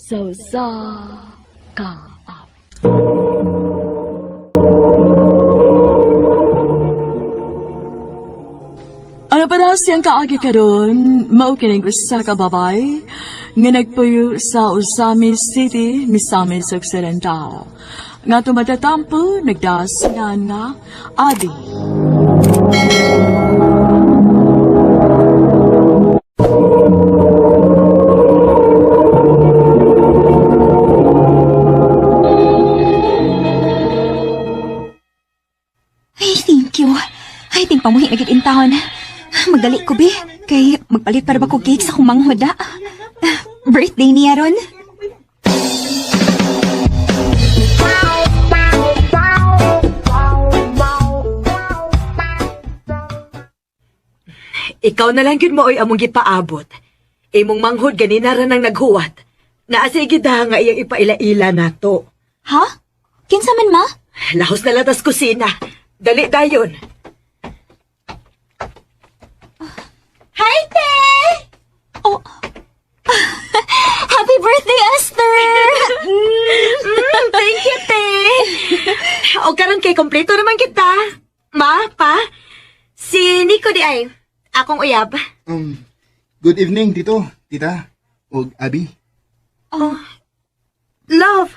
Sa usa ka awit. Ano pa na siyang kaagi karon, mao kining usa ka babay nga nagpuyo sa Ozamis City, Misamis Occidental. Nga tumatatampo, nagdasinan nga Abi. Ay, thank you. Ay, ting pamuhi na gid in town. Magdali ko, be. Kay magpalit para ba ko cake sa akong manghuda. Birthday niya ron. Ikaw na lang gyud mo oy among gipaabot. Imong manghod ganina ra nang naghuwat. Naa siya gid nga iyang ipaila-ila nato. Ha? Kinsa man, ma? Lahos na latas kusina. Dali dayon. Hi, te! Oh. Happy birthday, Esther! Thank you, te. O karon kay kompleto naman kita. Ma, pa, si Nico di ay akong uyab. Good evening, Tito, Tita, og Abi. Oh, Love,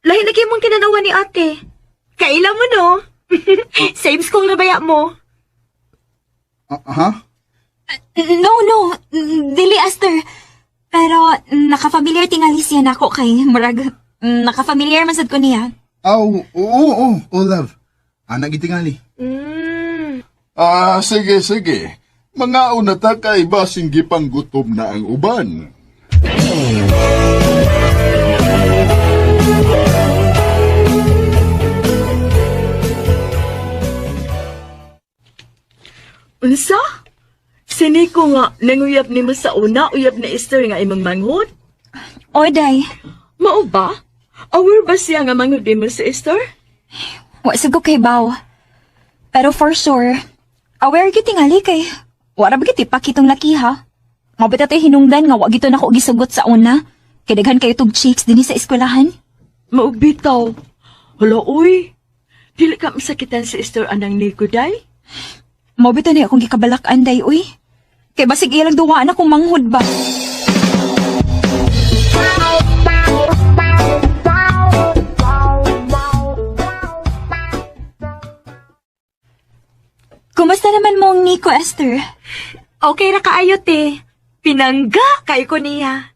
lahi na kay mong kinanawa ni ate. Kaila mo no? Same school na baya mo. Ah, ha? No, no. Dili, Esther. Pero, nakafamiliar tingali siya nako kay Murag. Nakafamiliar man sad ko niya. Aw, oo, oo, oo, love. Anak gitingali. Ah, sige, sige. Mga una ta kay basing gipanggutom na ang uban. Unsa? Si Nico nga, nanguyab nimo sa una, uyab ni Esther nga imong manghod? Oday, Mao ba? Aware ba siya nga manghod nimo si Esther? wa sad ko kay Baw. Pero for sure, aware gyud tingali kay wara ba gyud ipakitong laki ha. Mao ba tay hinungdan nga wa gito nako gisugot sa una? Kay daghan kayo tug chicks dinhi sa eskwelahan. Maugbitaw. Hala, uy. Dili ka masakitan si Esther anang Nico, day? Mao ba ni akong gikabalak-an day uy. Kay basig iya lang duwaan akong manghod ba. Kumusta naman mong Nico, Esther? Okay ra kaayo, te. Pinangga kayo ko niya.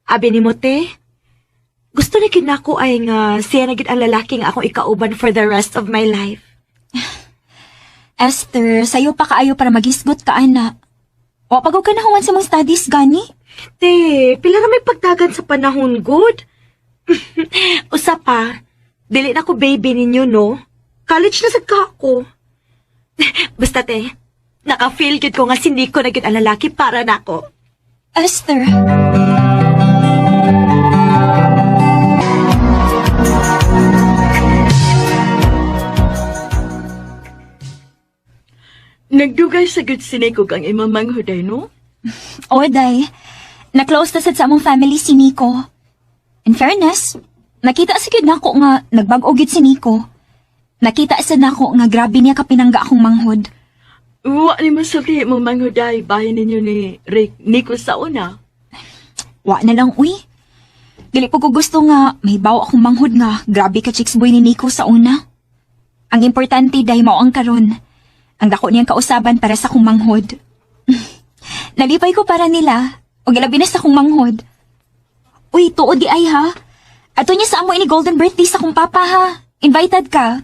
Abi ni mo, te. Gusto na gid nako ay nga siya na gid ang lalaki nga akong ikauban for the rest of my life. Esther, sayo pa kaayo para magisgot ka, ana. Wa pagaw ka na huwan sa mong studies, gani? Te, pila ra may pagdagan sa panahon, good. Usa pa, dili na ko baby ninyo, no? College na sad ka ako. Basta, te, naka-feel gid ko nga si Nico na gid ang lalaki para nako. Esther. Nagdugay sa good si Nico kang imong manghod, day, no? Oday, na-close na sad sa among family si Nico. In fairness, nakita sa gyud nako nga nagbag-o gyud si Nico. Nakita sad nako nga grabe niya kapinangga akong manghod. Wa ni masulti imong manghod, day. Bahin ninyo ni Rick, Nico sa una. Wa na lang uy. Dili po ko gusto nga may bawo akong manghod nga grabe ka chicks boy ni Nico sa una. Ang importante day mao ang karon. Ang dako niyang kausaban para sa akong manghod. Nalipay ko para nila. O ilabi na sa akong manghod. Uy, tuod di ay ha. Ato niya sa amo ini golden birthday sa akong papa ha. Invited ka.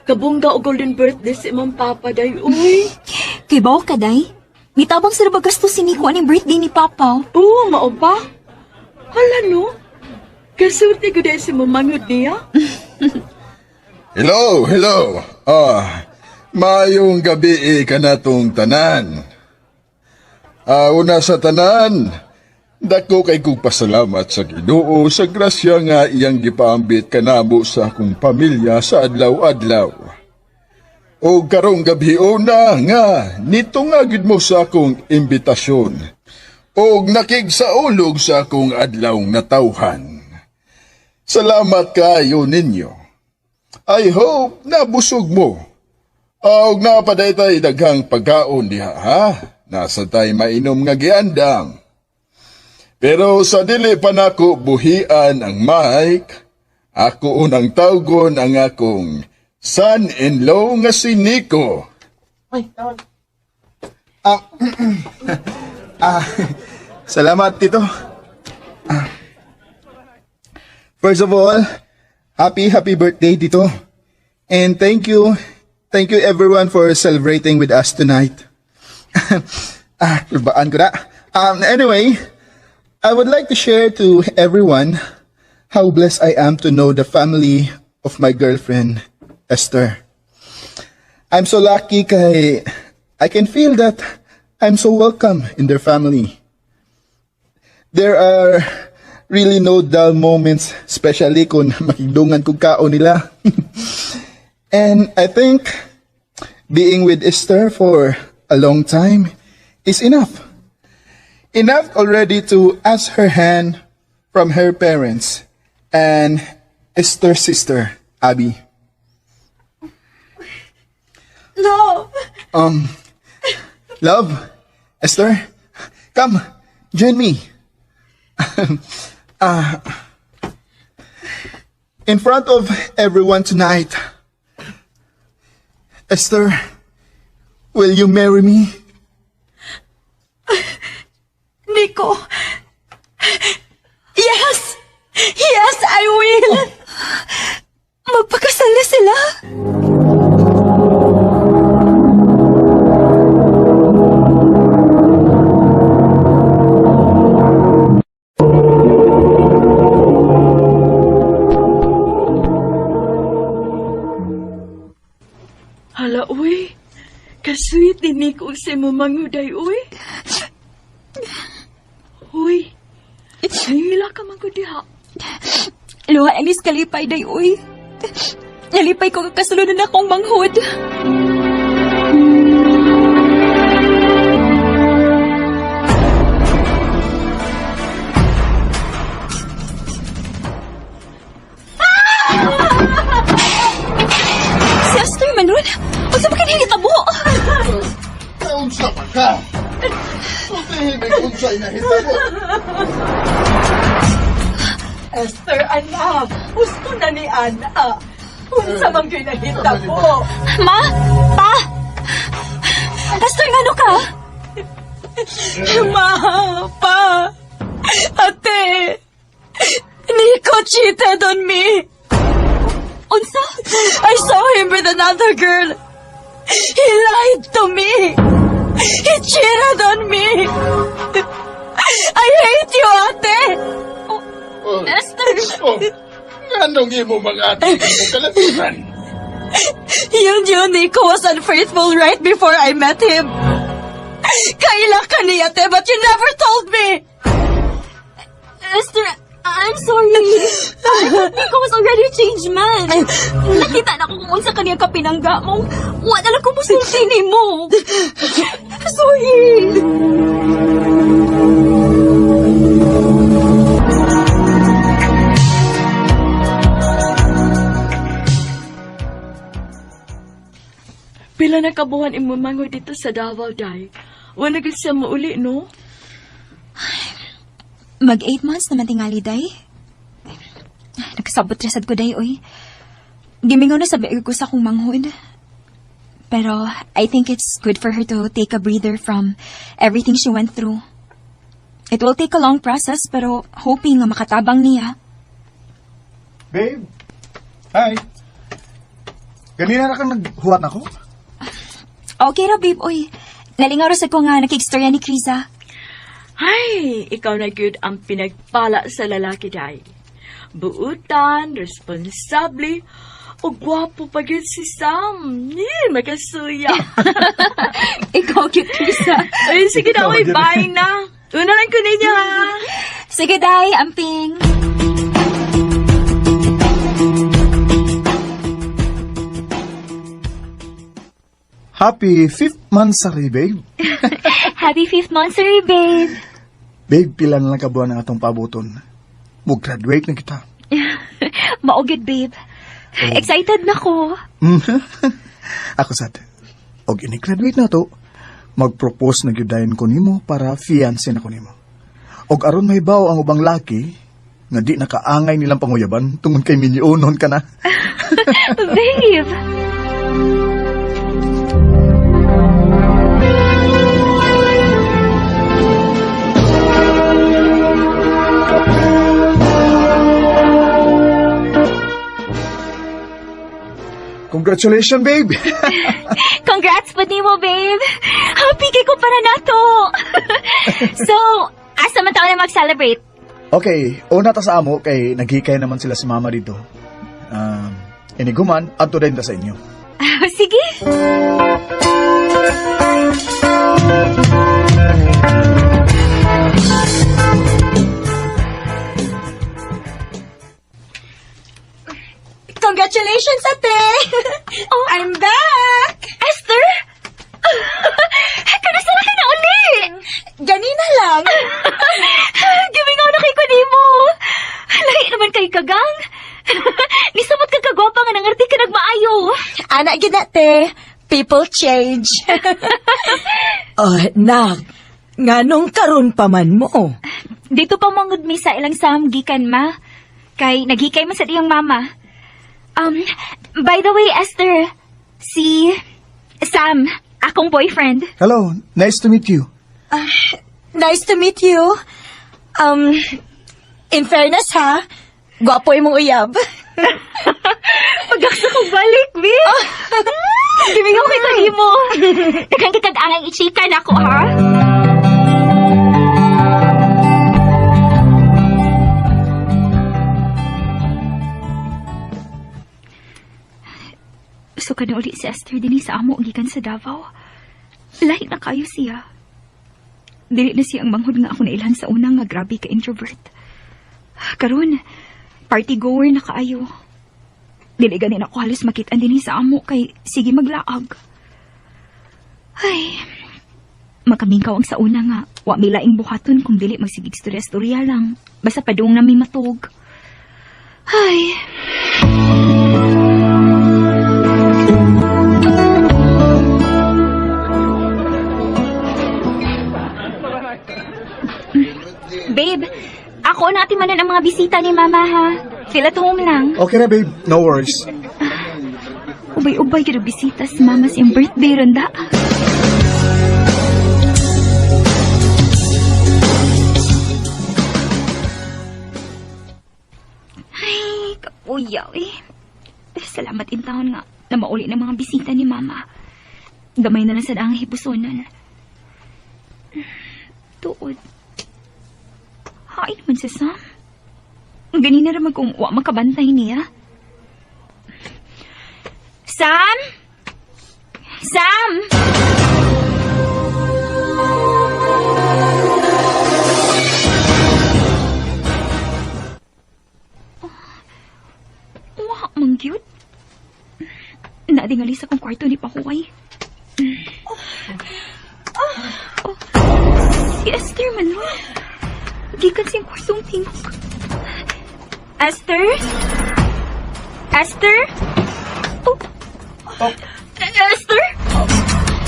Kabungga o golden birthday si imong papa, day, uy. Kay bawo ka day. Mitabang sa ba gasto si Nico aning birthday ni papa. Oo, mao ba? Hala, no? Kasulti ko dahil si imong manghod niya. Hello, hello. Ah, mayong gabi eh, kanatong tanan. Ah, una sa tanan, Dako kay kong pasalamat sa Ginoo sa grasya nga iyang gipaambit kanamo sa akong pamilya sa adlaw-adlaw. O karong gabi na nga nito nga gid mo sa akong imbitasyon. Og nakigsaulog sa akong adlaw natawhan. Salamat kayo ninyo. I hope nabusog mo. Og napaday daghang pagkaon diha ha. Nasa tay mainom nga giandam. Pero sa dili pa nako buhian ang mic, ako unang tawgon ang akong son-in-law nga si Nico. Salamat, Tito. First of all, happy, happy birthday, Tito. And thank you everyone for celebrating with us tonight. Kulbaan ko na. Anyway, I would like to share to everyone how blessed I am to know the family of my girlfriend, Esther. I'm so lucky kay I can feel that I'm so welcome in their family. There are really no dull moments, especially kung makigdungan kong kaon nila. And I think being with Esther for a long time is enough. Enough already to ask her hand from her parents and Esther's sister, Abby. Love! Love, Esther, come, join me. In front of everyone tonight, Esther, will you marry me? Nico! Yes! Yes, I will! Magpakasal na sila. Hala, uy. Kasweet ni Nico sa imong manguday, uy. Uy. Nangila ka man ko diha. Luha, Alice, kalipay day, uy. Nalipay ko kakasunod na akong manghud. Si Esther Manuel, unsa ba kanina tabo? Kaunsa pa ka? Sultihin ang unsay nahitabo. Esther, anak. Gusto na ni Ana. Unsa man gyud nahitabo. Ma! Pa! Esther, ngano ka? Ma, pa, ate, Nico cheated on me. Unsa? I saw him with another girl. He lied to me. He cheated on me. I hate you, ate. Oh, Esther! oh, nganong imo mga ate mo kalaturan? You knew Nico was unfaithful right before I met him. Kaila ka niya, ate, but you never told me. Esther, I'm sorry. I thought Nico was already a changed man. Nakita na ko kung unsa kaniya kapinangga mo. Wala lang ko musulti nimo. Sorry. Pila na kabuhan imo mangoy dito sa Davao, day. Wala gid siya muuli, no? Mag 8 months naman tingali, day. Nagkasabot ra sad ko, day, oy. Gimingaw na sa biag ko sa akong manghud. Pero I think it's good for her to take a breather from everything she went through. It will take a long process, pero hoping nga makatabang niya. Babe, hi. Ganina na kang naghuwat nako? Okay ra, babe, oy. Nalingaw ra sad ko nga nakigstorya ni Krisa. Ay, ikaw na gyud ang pinagpala sa lalaki, day. Buutan, responsable, o gwapo pa gyud si Sam. Ni, makasuya. Ikaw, cute Krisa. Ay, sige na, oy, bye na. Una lang ko ninyo, ha. Sige, day, amping. Happy fifth monthsary, babe. Happy fifth monthsary, babe. Babe, pila na lang ka buwan ang atong pabuton. Mag-graduate na kita. Maugid, babe. Excited na ko. Ako sad. Og ini-graduate na to, mag-propose na gyud dayon ko nimo para fiancé na ko nimo. Og aron mahibaw ang ubang laki nga di nakaangay nilang panguyaban tungod kay milyonon ka na. Babe! Congratulations, babe. Congrats po nimo, babe. Happy kay ko para nato. So, asa man taon na mag-celebrate? Okay, una ta sa amo kay naghikay naman sila si mama dito. Iniguman, adto din ta sa inyo. Sige. Congratulations, ate! I'm back! Esther? Kanusta na ka na uli? Ganina lang. Gimingaw na kay ko nimo. Lahi naman kay kagang. Nisamot ka kagwapa nga nangarti ka nagmaayo. Ana gid na, te. People change. Oh, nak. Nganong karon pa man mo? Dito pa mangud mi sa ilang Sam gikan ma. Kay naghikay man sa iyang mama. By the way, Esther, si Sam, akong boyfriend. Hello, nice to meet you. Nice to meet you. In fairness ha, gwapo imong uyab. Pagaksa ko balik, bi. Gimingaw kay kanimo. Daghang kay angay ichika nako ha. So ka na uli si Esther dinhi sa amo gikan sa Davao. Lahi na kayo siya. Dili na siya ang manghod nga ako nailhan sa una nga grabe ka introvert. Karon, party goer na kaayo. Dili ganin ako halos makit-an dinhi sa amo kay sige maglaag. Ay, makamingkaw ang sa una nga wa mi laing buhaton kung dili magsigig istorya-istorya lang. Basta padung na mi matug. Ay. Babe, ako na atimanan ang mga bisita ni Mama ha. Feel at home lang. Okay na, babe. No worries. Ubay-ubay kira bisita si Mama sa iyang birthday ronda. Ay, kapuyaw eh. Salamat in taon nga na mauli ng mga bisita ni Mama. Gamay na lang sa ang hipusonan. Tuod. Hain naman si Sam. Ganina ramag kung wa makabantay niya. Sam? Sam! Wa, mang cute. Naadingali sa kong kwarto ni Pahuway. Oh, si Esther man no? Gikan siyang kwartong tingog. Esther? Esther? Oh. Esther?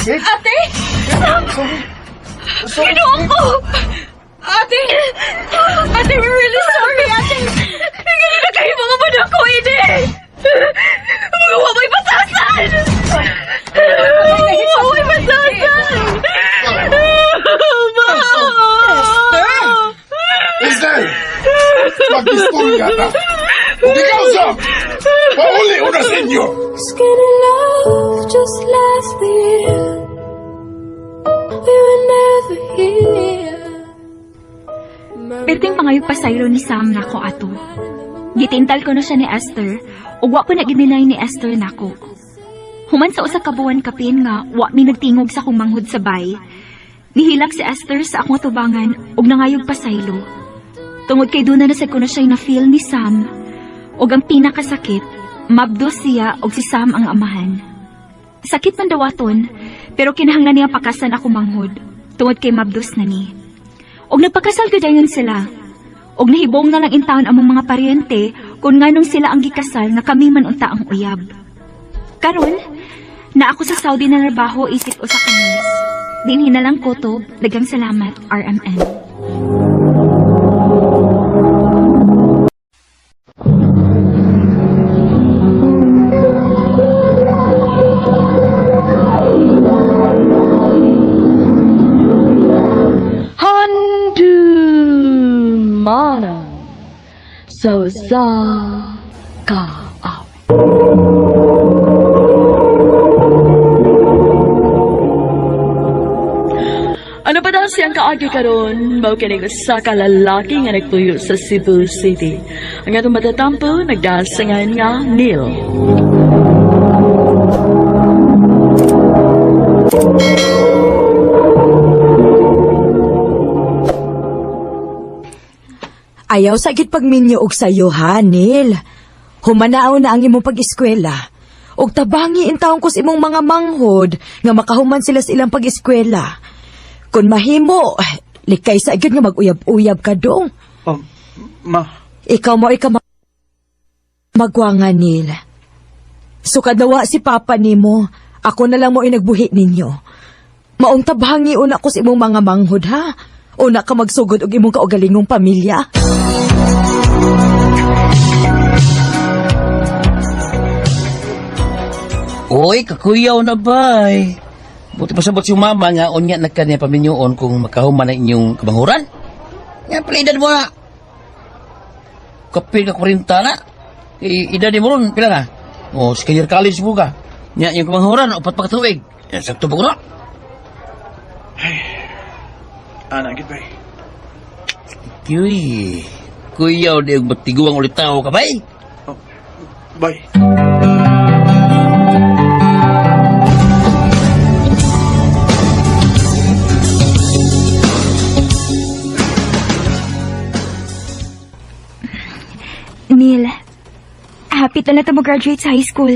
Babe? Ate? Sorry. Ginoo ko! Ate! Ate, we're really sorry, ate! Ganun na kayo mga manako, ini! Mga waway batasan! Waway batasan! Ma! Esther! Esther! Mag-istorya na! Ug ikaw, Sam! Pauli una sa inyo! Skinny love just last year. We were never here. Perting pangayo pasaylo ni Sam nako ato. Gitintal ko na siya ni Esther, ug wa po na gininay ni Esther nako. Human sa usa ka buwan kapin nga wa mi nagtingog sa akong manghod sa bay. Nihilak si Esther sa akong tubangan ug nangayog pasaylo. Tungod kay duna na sad kuno siya'y na-feel ni Sam. Og ang pinakasakit, mabdos siya og si Sam ang amahan. Sakit man dawaton, pero kinahanglan niya pakasan ako manghod. Tungod kay mabdos na ni. Og nagpakasal gud dayon sila. Og nahibong na lang intawon among mga paryente kung nganong sila ang gikasal nga kami man unta ang uyab. Karon, na ako sa Saudi na trabaho isip usa ka nurse. Dinhi na lang kutob, daghang salamat, RMN. Handumanan sa usa ka awit. Ano pa daw siyang kaagi karon? Mao kini usa ka lalaki nga nagpuyo sa Cebu City. Ang atong matatampo nagdasangan nga Neil. Ayaw sa gid pagminyo og sayo ha, Neil. Humanao na ang imong pag-eskwela. Og tabangi intawon ko sa imong mga manghod nga makahuman sila sa ilang pag-eskwela. Kung mahimo, likay sa gyud nga mag-uyab-uyab ka dong. Oh, ma, Ikaw mo ikaw magwanga, Neil. Sukadawa si Papa nimo. Ako na lang mo inagbuhi ninyo. Maong tabangi una ko sa imong mga manghod ha. Una ka magsugod og imong kaugalingong pamilya. Uy, kakuyaw na bay. Buti pa sabot si mama nga unya na kanya paminyoon kung makahuman na inyong kabanghuran. Nga pala edad mo na. Kapil ka 40 na. Edad ni mo ron, pila na? O, second year college mo ka. Nya yung kabanghuran, upat pa katuig. Yan, sakto ba ko na? Ana, gid bay. Kuy, kuyaw di og matiguang ulit tao ka bay. Bay. Neil, happy na lang ta mo-graduate sa high school.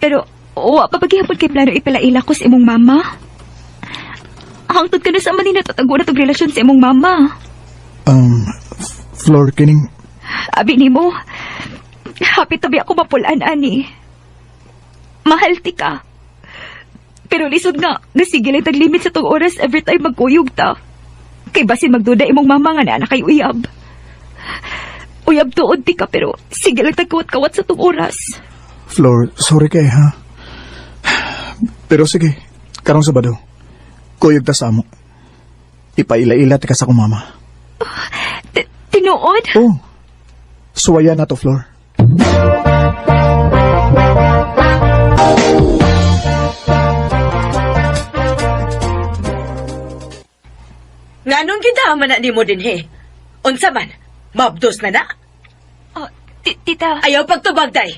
Pero, wa pa paghihapon kay plano ipalaila ko sa imong mama. Hangtod ka na sa manin natatago na tong relasyon sa imong mama. Floor kining Abi nimo, happy tabi ako mapulaan, ani. Mahal ti ka. Pero lisod nga, nasigil ay taglimit sa tong oras every time magkuyog ta. Kay basin magduda imong mama nga naa na kay uyab. Uyab tuod ti ka pero sige lang tagkawat-kawat sa tong oras. Floor, sorry kay ha. Pero sige, karong Sabado. Kuyog ta sa amo. Ipaila-ila ti ka sa akong mama. Tinuod? Oh, suwaya na to, Floor. Nganong gidama na nimo dinhi? Unsa man? Mabdos na na? Oh, tita, Ayaw pagtubag day.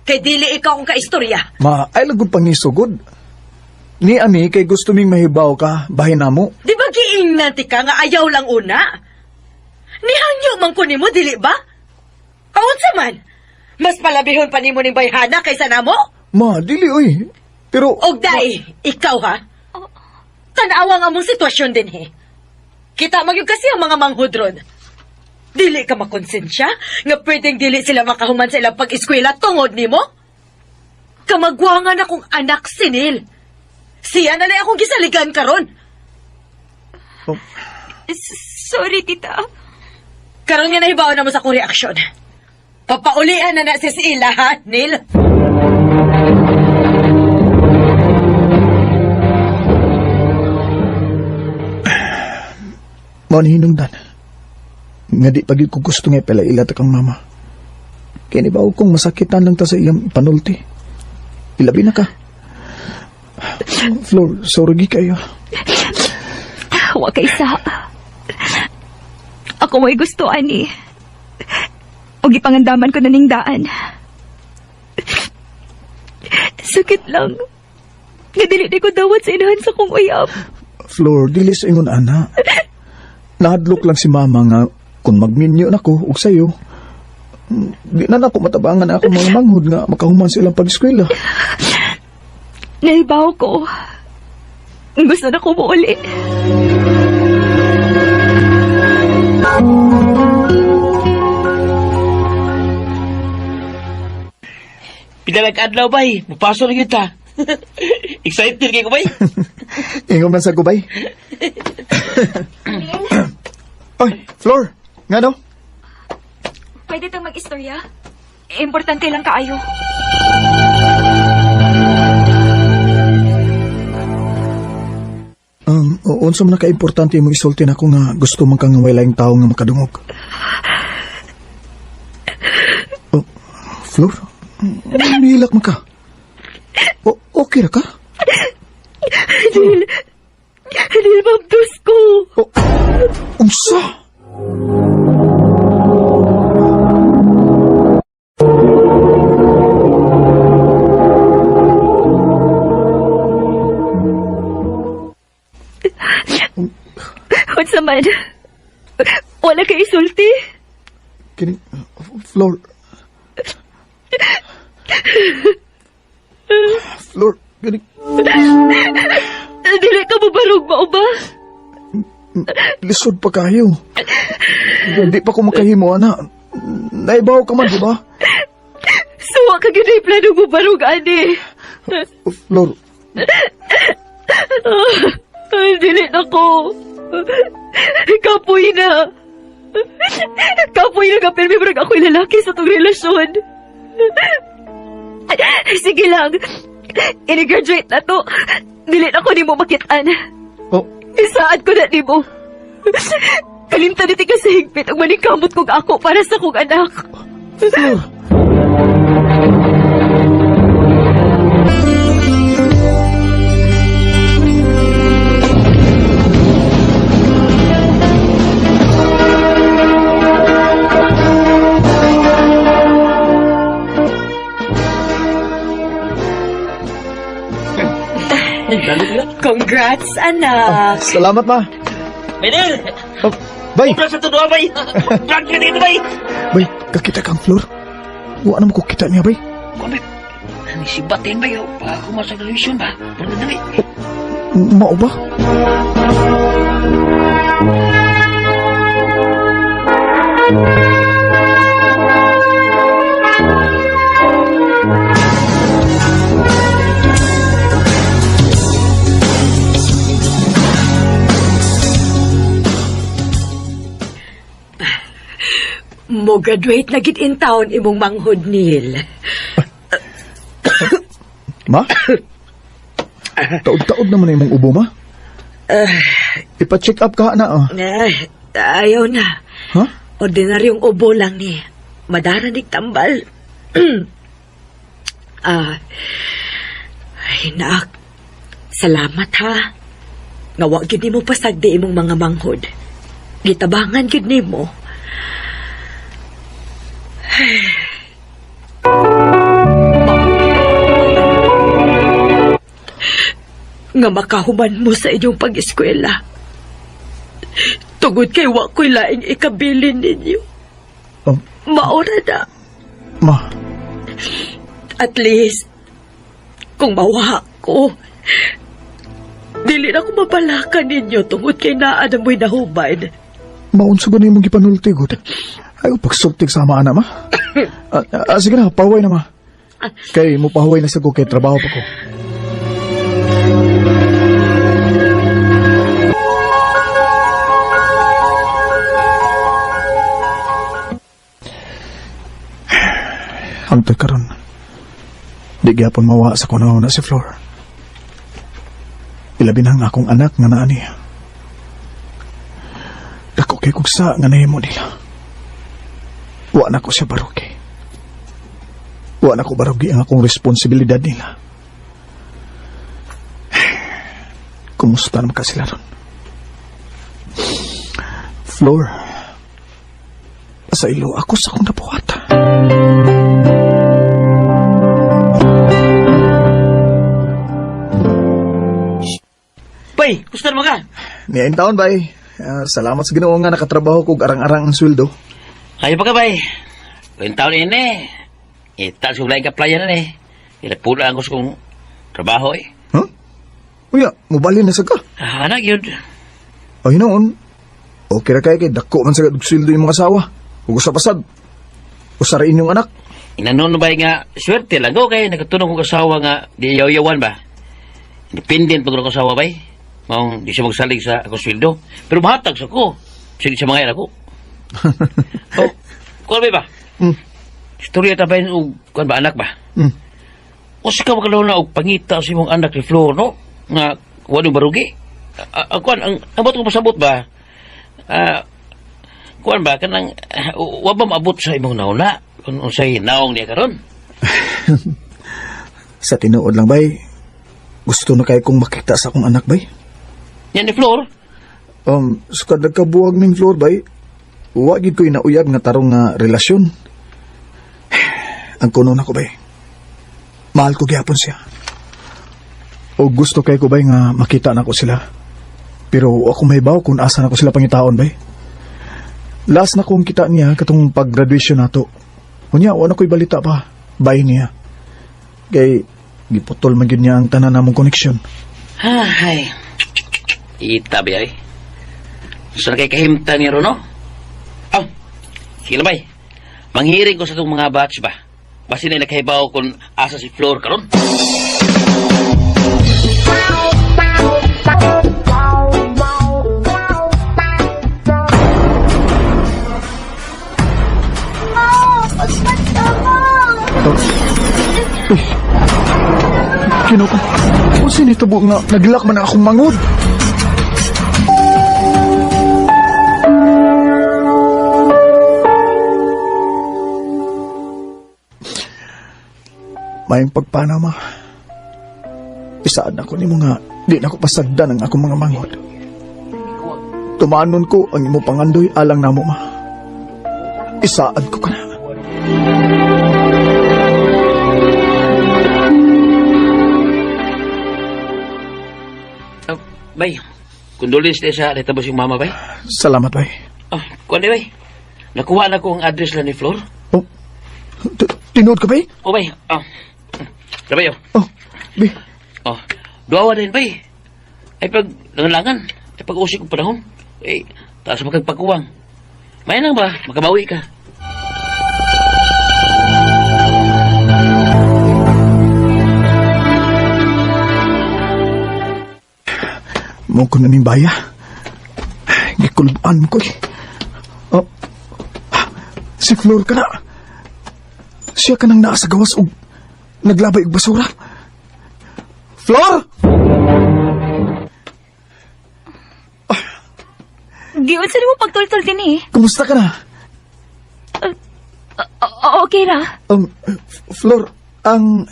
Kay dili ikaw akong kaistorya. Ma, ay lagod pangisugod. Ni ani kay gusto ming mahibaw ka, bahin namo. Di ba giingnan ti ka nga ayaw lang una? Nihangyo man ko nimo dili ba? Kaunsa man? Mas palabihon pa nimo ning bayhana kaysa namo? Ma, dili oy. Pero Og dai, ikaw ha? Tanawa nga mong sitwasyon dinhi. Kita magyud kasi ang mga manghudron. Dili ka makonsensya nga pwedeng dili sila makahuman sa ilang pag-eskwela tungod nimo? Kamagwangan akong anak si Neil. Siya na lang akong gisaligan karon. sorry tita. Karon nga nahibaw na mo sa akong reaksyon. Papaulian na na si ila, ha, Neil? Mao ni hinungdan. Nga di pagid ko gusto nga ipalaila ta kang mama. Kaya ni ba kung masakitan lang ta sa iyang panulti. Ilabi na ka. Flor, sorry gi kayo. Wa kay sa. Ako mo'y gusto, ani. O gipangandaman ko na ning daan. Sakit lang. Nga dili di ko dawat sa inahan sa kong uyab. Flor, dili sa ingon ana. Nahadlok lang si mama nga Kung magminyo na ko og sayo, di na nako matabangan ako mga manghod nga makahuman sa ilang pag-eskwela. Naibaw ko. Gusto na ko muuli. Pinalag-adlaw, bay. Mupaso na kita. Excited kay ko, bay. Ingom man sa gubay. Oy, Flor, nga no? Pwede tang mag-istorya? Importante lang kaayo. Unsa man na kaimportante imong isulti nako nga gusto man kang way laing tawo nga makadungog. Oh, Flor, nihilak man ka. O, okay ra ka? Neil, Neil, mabdos ko. O, unsa? Unsa man? Wala kay isulti. Kini, Flor. Flor, kini, Dili ka mo barog mao ba? lisod pa kayo. Hindi pa ko makahimo, ana. Naibaw ka man, di ba? Suwa ka gyud ay plano mo barog ani. Flor, Ay, dili na ko. Kapoy na. Kapoy na kapirmi barog ako'y lalaki sa tong relasyon. Sige lang. Ini-graduate na to. Dili na ko nimo makitaan. oh, Isaad ko na nimo. Kalimtan niti ka sa higpit ang maningkamot kong ako para sa kong anak. Flor. Congrats, anak. Salamat, ma. Bay, Neil! Oh, bay, Ubra sa tuwa, bay. Brand ka dito, bay. bay, kakita kang Flor. Wa na mo ko kita niya, bay. Kuan, bay. Ano si Batin, bay? Oh, Baka kumasa graduation ba? Pero dali. Mao ba? Mo graduate na gid in town imong manghod, Neil. Ma? Taod-taod naman na imong ubo, ma. Ipa-check up ka na, ah. Eh, ayaw na. Ha? Ordinaryong ubo lang ni. Madaranig tambal. Ah. Ay, naak. Salamat ha. Nga wa gyud nimo pasagdi imong mga manghod. Gitabangan gyud nimo. Nga makahuman mo sa inyong pag-eskwela. Tungod kay wa ko'y laing ikabilin ninyo. Oh, Maura na. ma, At least, kung mawa ko, dili na ko mapalakan ninyo tungod kay naa na mo'y nahuman. maunsa ba na imong gipanulti, gud? Ay, pagsultig sa ama, ana, ma. Ah, ah, sige na, pahuway na, ma. Kay mo pahuway na sa ko kay trabaho pa ko. Hangtod karon. Di gyapon mawa sa kunaw na si Flor. Ilabi na ang akong anak nga naa niya. Dako kay kog sa nga nahimo nila. Wa na ko siya barugi. Wa na ko barugi ang akong responsibilidad nila. Kumusta naman ka sila ron? Flor, sa ilo ako sa akong nabuhat. Bay, gusto naman ka. Niyain taon, bay. Salamat sa Ginoo nga nakatrabaho kog arang-arang ang sweldo. Ayaw pa ka bay. Kwentaw ni ini. Itaas ko laing ka-playa na ni. Ilapula ang gusto kong trabaho eh. Huh? Uya, mubalhin na sa ka. Ah, anak yun. Ay noon. Okay ra kay kay dako man sa og sweldo imong asawa. Ug usa pasad. Usa ra inyong anak. Inanon ba nga, swerte lang ko kay nagkatunong kong asawa nga di yaw-yawan ba. Independent pag ko asawa bay. Maong di siya magsalig sa akong sweldo. Pero mahatag sa ko. Sige sa mga ako. Oh, kuwan ba ba? Istorya ta ba yun og kuwan ba anak ba? Usa ka makalaw na og pangita sa imong anak ni Flor, no? Nga, wala barugi. Kuwan, ang ba't ko pasabot ba? Kuwan ba, kanang, wa ba maabot sa imong nauna? Kung unsay naong niya karon? Sa tinuod lang bay. Gusto na kay kong makita sa akong anak bay. Yan ni Flor, Sukad nagkabuwag ning Flor bay. Wa gid ko inauyab nga tarong nga relasyon. Ang kuno nako bay. Mahal ko gyapon siya. O gusto kay ko bay nga makita nako sila. Pero ako mahibaw kung asa nako sila pangitaon bay. Last na kong kita niya katong pag-graduation nato. Unya wa na ko'y balita pa. Bay niya. Kay giputol man gyud niya ang tanan namong koneksyon. Ay, ita ba ay? Saan kay kahimta niya ron, no? Aw, sige lang, bay. Manghiring ko sa itong mga batch ba? Basin na nakahibaw kung asa si Flor karon. Kino ko. O sinitabo nga naglak man ang akong mangod. Mayong pagpanama. Isaan ako ni mga di na ko pasagdan ang akong mga mangod. Tumanon ko ang imo pangandoy alang namo ma. Isaad ko ka na. Ah, bay, condolence na sa naitabo siyang mama, bay. Salamat bay. Ah, kuwan di, bay. Nakuha na ko ang address lang ni Flor. Oh, tinuod ka bay? Oh, bay. Ah, sabay, oh. Oh, bi. Oh, duawa din, bay. Ay pag langan-langan, ay pag usik ko panahon. Eh, taas makagpagkuwang. May lang ba? Makabawi ka. Mo ko na ning baya. Gikulbaan mo ko eh. Oh, si Flor ka na. Siya ka nang naa sa gawas og naglabay og basura. Flor! Giunsa nimo pagtultol din eh. Kumusta ka na? Okay ra. Flor, ang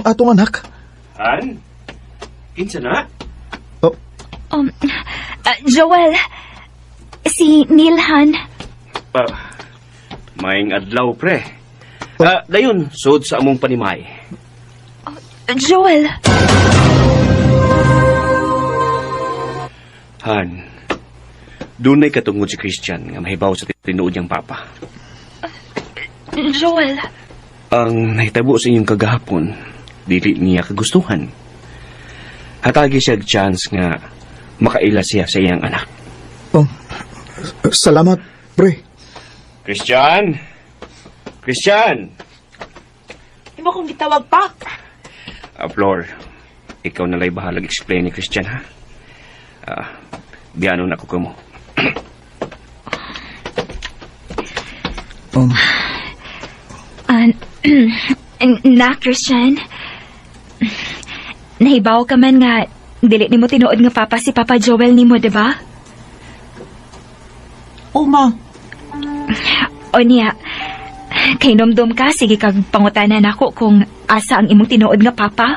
atong anak. Han? Kinsa na? Oh, Joel, si Neil Han. Pa, maing adlaw pre. Dayon, sud sa among panimay. Joel, Han, dunay katungod si Christian nga mahibaw sa tinuod niyang papa. Joel. Ang nahitabo sa inyong kagahapon, dili niya kagustuhan. Hatagi siya og chance nga makaila siya sa iyang anak. oh, salamat, pre. Christian! Christian! Imo kong gitawag pa. Flor, ikaw na lay bahalag explain ni Christian, ha? Biyano na ko kamo. Na, Christian. Nahibaw ka man nga, dili nimo tinuod nga papa si Papa Joel nimo, di ba? Oh, ma. O niya, kay nomdom ka, sige kag pangutanan ako kung asa ang imong tinuod nga papa.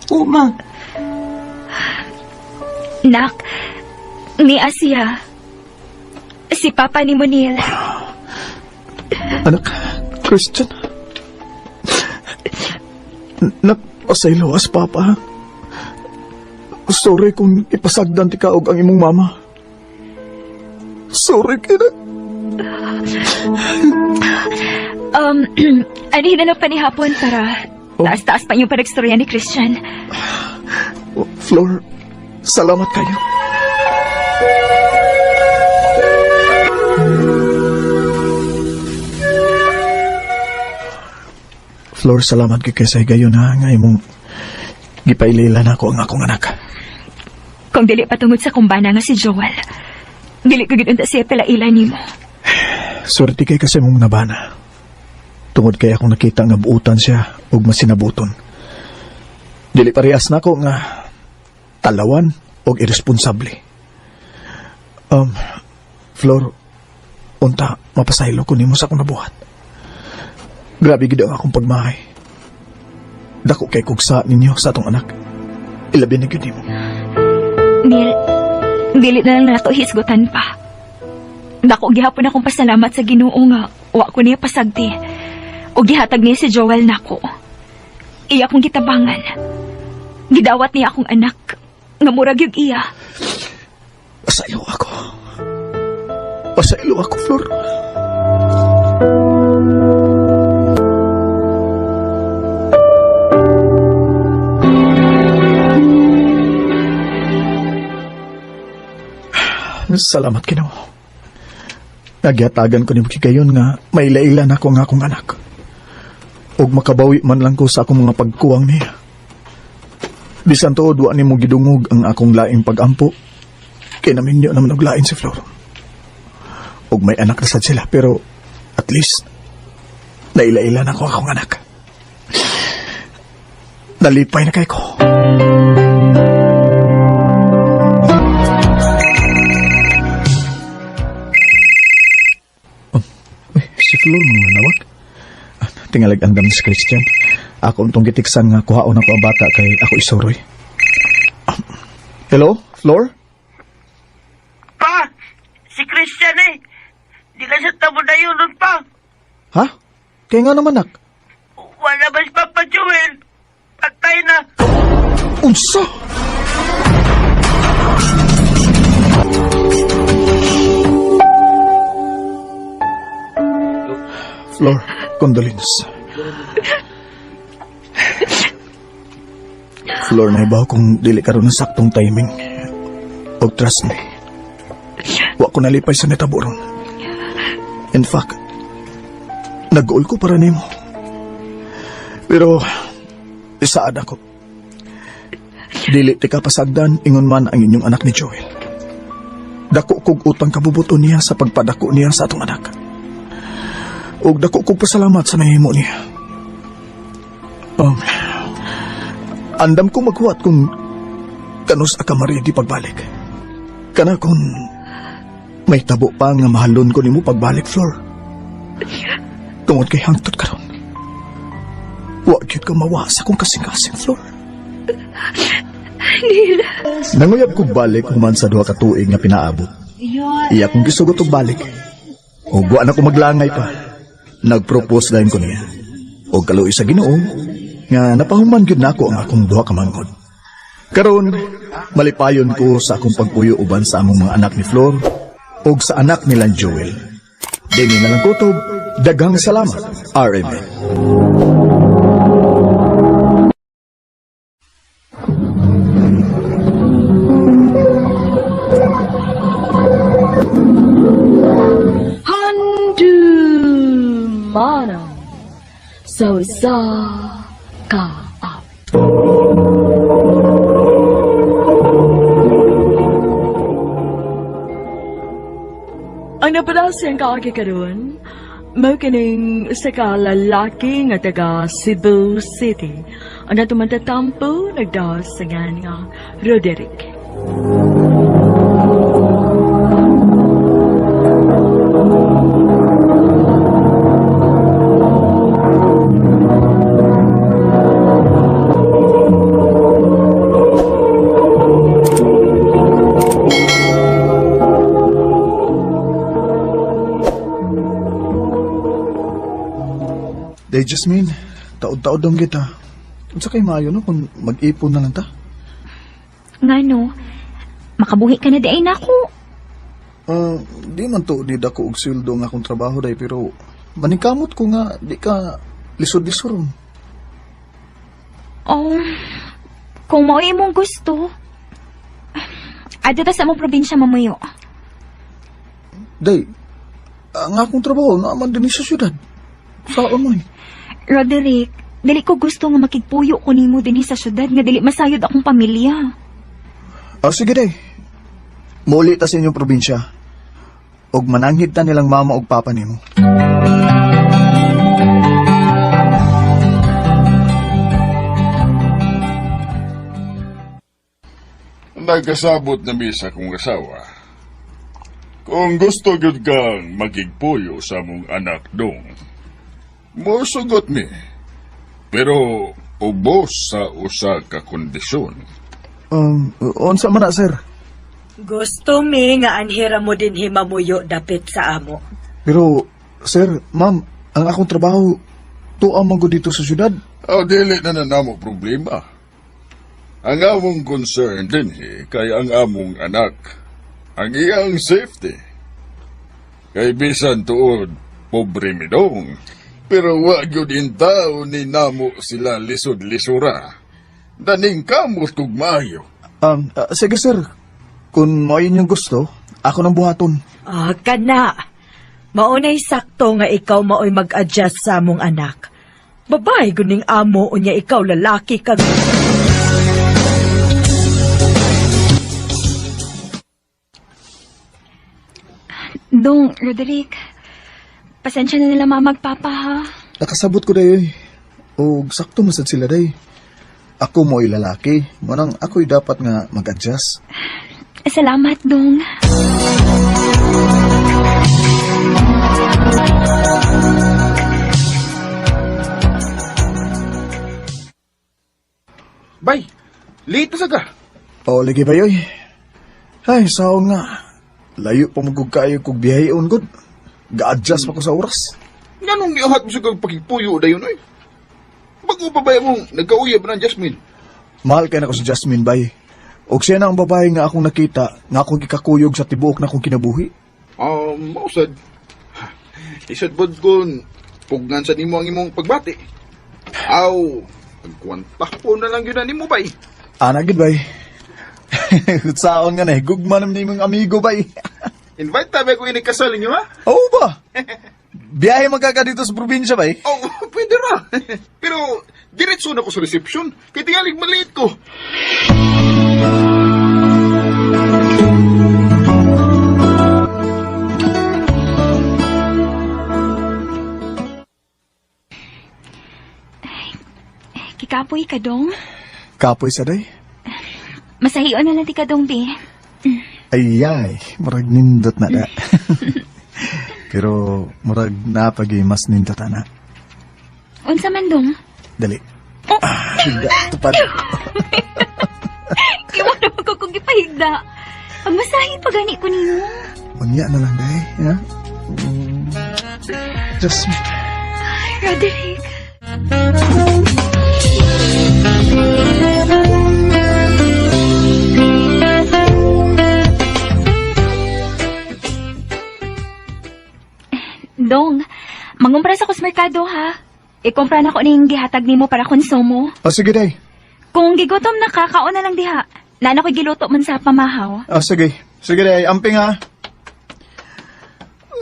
Oh, ma. Nak, ni Asia. Si Papa ni Monil. Anak, Christian. Nak, pasaylo as papa. Sorry kung ipasagdan ti ka og ang imong mama. Sorry kina. Ano na lang pa ni hapon para taas-taas pa yung panagstorya ni Christian. Oh, Flor, salamat kayo. Flor, salamat kay kay sa higayon ha nga imong gipailila na ako ang akong anak. Kung dili patungod sa kumbana nga si Joel, dili ko gid unta siya palaila nimo. Swerte kay kasi mong nabana. Tungod kay akong nakita nga buutan siya ug masinabuton. Dili parehas nako nga talawan og irresponsable. Flor, unta mapasaylo ko nimo sa akong nabuhat. Grabe gid ang akong pagmahay. Dako kay kugsa ninyo sa atong anak. Ilabi na gyud nimo. Neil, dili na lang nato hisgutan pa. Dako gihapon akong pasalamat sa Ginoo nga wa ko niya pasagdi. O gihatag niya si Joel nako. Iya akong gitabangan. Gidawat niya akong anak nga murag yung iya. Pasaylo ako. Pasaylo ako, Flor. Salamat, Ginoo. Nagyatagan ko ni gayon nga may lailan ako nga akong anak. Ug makabawi man lang ko sa akong mga pagkuwang niya. Bisan tuod wa nimo gidungog ang akong laing pagampo. Kay naminyo naman og lain si Flor. Ug may anak na sad sila pero at least naila-ila na ko akong anak. Nalipay na kay ko. Oh, uy, si Flor mga nawag. Ah, tingalag andam si Christian. Ako untong gitiksan nga kuhaon ako ang bata kay ako isuroy. Ah, hello, Flor? Pa! Si Christian eh! Di ka sa tabo na yun nun pa! Ha? Kaya nga naman, nak. Wala ba si Papa Joel? Patay na! Unsa? Flor, condolence. Flor, naibaw kung dili karon ng saktong timing. Og trust me. Wa ko nalipay sa netabo ron. In fact, nag-goal ko para nimo. Pero, isaad ako. Dili ti kapasagdan ingon man ang inyong anak ni Joel. Dako kog utang kabubuto niya sa pagpadako niya sa atong anak. Ug dako kog pasalamat sa nahimo niya. Um, andam ko maghuwat kung kanus ka maredy pagbalik. Kana kung may tabo pa nga mahalon ko nimo pagbalik, Flor. Tungod kay hangtod karon. Wa gyud ka mawa sa akong kasing-kasing, Flor. Neil, Nanguyab kog balik human sa duha ka tuig nga pinaabot. Iya kong gisugot og balik. Og wa na ko maglangay pa. Nagpropose dayon ko niya. Og kaluoy sa Ginoo nga napahuman gyud nako ang akong duha ka manghod. Karon malipayon ko sa akong pagpuyo uban sa among mga anak ni Flor ug sa anak nila Joel. Dini na lang kutob, daghang salamat, RMN. Handumanan sa usa ka awit. Ang napadasiyang kaagi karon, mao kining usa ka lalaki nga taga Cebu City. Ang natumantatampo nagdaos sa ngan nga Roderick. Day Jasmine, taod-taod dong kita. Unsa kay maayo no kung mag-ipon na lang ta? Ngano, makabuhi ka na di ay nako. Di man to ni dako og sweldo nga akong trabaho day pero maningkamot ko nga di ka lisod-lisoron. Oh, kung mao imong gusto, adto ta sa among probinsya mamuyo. Day, ang akong trabaho naaman din sa syudad. Saan mo eh? Roderick, dili ko gusto nga makigpuyo ko nimo dinhi sa syudad nga dili masayod akong pamilya. Ah, sige day. Muli ta sa inyong probinsya. Og mananghid ta nilang mama og papa nimo. Nagkasabot na mi sa akong asawa. Kung gusto gyud kang magigpuyo sa mong anak dong, mosugot mi. Pero ubos sa usa ka kondisyon. Unsa man na, sir? Gusto mi nga anhira mo din himamuyo dapit sa amo. Pero, sir, ma'am, ang akong trabaho tuwa man gud dito sa syudad. Aw, dili na na namo problema. Ang among concern dinhi kay ang among anak. Ang iyang safety. Kay bisan tuod, pobre mi dong. Pero wa gyud intaw ni namo sila lisod-lisura. Daning kamot kog maayo. Sige sir, kung mao yun yung gusto, ako nang buhaton. Ah, kana. Maunay sakto nga ikaw maoy mag-adjust sa among anak. Babae guning amo unya ikaw lalaki kag. Dong, Roderick, pasensya na nila mama ug papa ha. Nakasabot ko dayoy. Og sakto man sad sila day. Ako mo'y lalaki, manang ako'y dapat nga mag-adjust. Salamat, Dong. Bay, late na sa ka. Oo, lagi ba yoy? Ay, saon nga. Layo pa magug kayo kog biyaheon gud. Ga-adjust pa ko sa oras. Nganong niuhat mo sa kag pakigpuyo dayon oy? Bago pa ba mong nagkauyab na Jasmine? Mahal kay nako si Jasmine bay. Og siya na ang babae nga akong nakita nga akong gikakuyog sa tibuok na akong kinabuhi. Mausad. Isad bod kun pugnan sa nimo ang imong pagbati. Aw, pagkwanta po na lang yun na nimo bay. Ana gid bay. Saon nga na gugma naman nimong amigo bay. Invite tabi ko ini kasal ninyo ha? Oo ba? Biyahe man ka ka dito sa probinsya bay. Oh, pwede ra. Pero diretso na ko sa reception kay tingalig maliit ko. Kikapoy ka, Dong. Kapoy sa day. Masahion na lang ti ka, Dong, be. Ayay, murag nindot na da. Pero murag napagi mas nindot ana. Unsa man, Dong? Dali. Oh. Ah, higda, tupad. Iwan naman ko kung gipahigda. Pagmasahi pa gani ko nimo. Unya na lang day, ha? Just Roderick. Dong, mangumpra sa kusmerkado ha. Ikumpra na ko ning gihatag nimo para konsumo. Oh, sige day. Kung gigutom na ka, kaon na lang diha. Nana ko'y giluto man sa pamahaw. Oh, sige. Sige day, amping ha.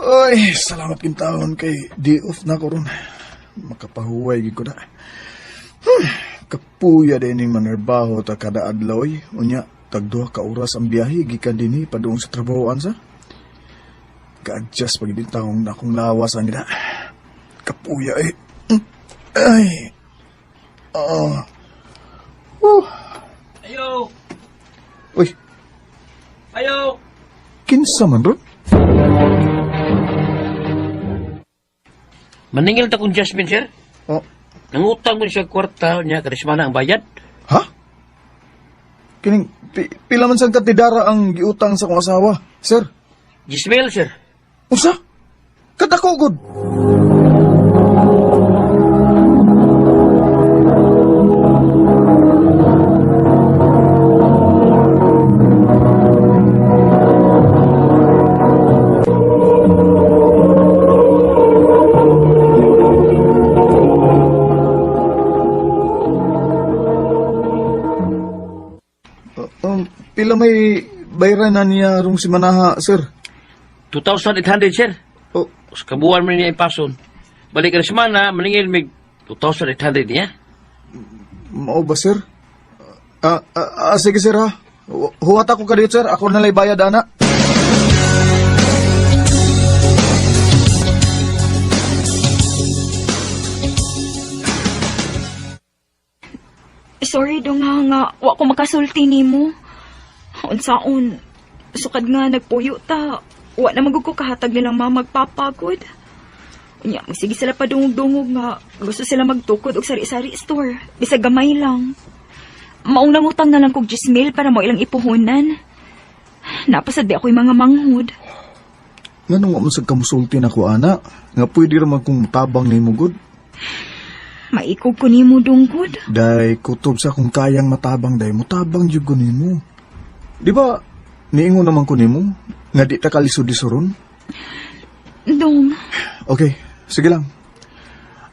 Ay, salamat kintaon kay di off na ko ron. Makapahuway gid ko na. Kapuya din ning manerbaho ta kada adlaw oy. Unya, tag duha ka oras ang biyahe gikan dinhi padung sa trabahoan sa. Ka-adjust pag din taong akong lawas ang gina. Kapuya eh. Ay. Ah. Ayo! Uy, Ayo! kinsa man ron? Maningil ta kong Jasmine, sir. Oh, Nangutang mo siya kwarta niya, karismana ang bayad. ha? Kining pila man sang katidara ang giutang sa kong asawa, sir? Gismail, sir. Usa? Kadako gud. Pila may bayran na niya rong si Manaha, sir? 2,800, sir. Oh, Sa kabuan man niya ipason. Balik ka na semana, maningil mig 2,800 niya. mao ba, sir? Sige, sir, ha? Huwat ako ka dito, sir. Ako na lang bayad, ana. Sorry dong ha nga wa ko makasulti nimo. Unsaon sukad nga nagpuyo ta. Wa na magud ko kahatag nilang mamagpapagod. Unya, magsige sila padungog-dungog nga gusto sila magtukod og sari-sari store. Bisag gamay lang. Maong nangutang na lang kog Gismail para mo ilang ipuhunan. Napasad di ako'y mga manghud. Nganong wa man sad kamusulti na ko, ana? Nga pwede ra man kong tabang nimo gud. Maikog ko nimo dunggod. Day, kutob sa kung kayang matabang, day, mutabang jud ko nimo. Di ba, niingon naman ko nimo, nga di ta kalisod-lisuron? Dong, Okay, sige lang.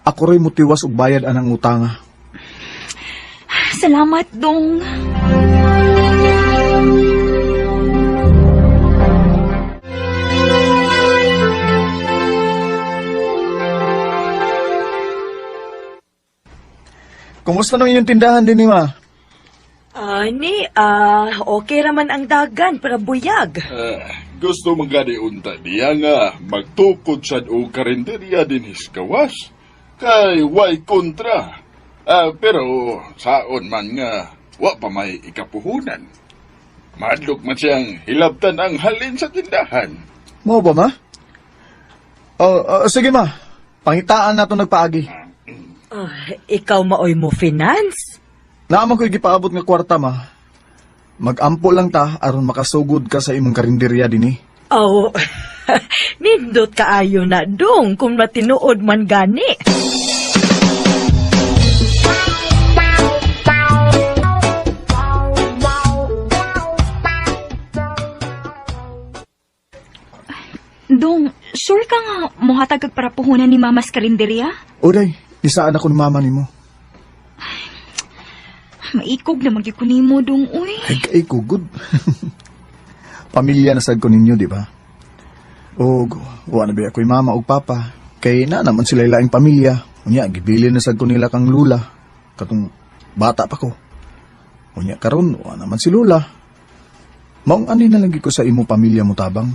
Ako rin mutiwas og bayad anang utanga. salamat dong. Kumusta naman yung tindahan din ni ma? Ani, okay raman ang dagan para buyag. Gusto man gani unta niya nga magtukod sad og karinderya dinhi sa gawas. Kay way kontra. Pero saon man nga wa pa may ikapuhunan. Madlok man siyang hilabtan ang halin sa tindahan. Mao ba, ma? Oh, sige, ma. Pangitaan na ito nagpaagi. Ikaw maoy mo finance? Naaman ko'y gipaabot nga kwarta, ma. Magampo lang ta aron makasugod ka sa imong karinderya dinhi. Oh, nindot kaayo na dong kung matinuod man gani. Dong, sure ka nga mohatag kag para puhunan ni Mama sa karinderya? Oday, nisaan ako ni mama nimo. Maikog na magyud ko nimo dong, uy. Ay, kay ko, good. Pamilya na sad ko ninyo, di ba? Og, wa na ba ako'y mama og papa. Kay na naman sila laing pamilya. Unya, gibili na sad ko nila kang lula. Katong bata pa ko. Unya, karon wa naman si lula. Maong ani na lang gyud ko sa imo pamilya mo tabang.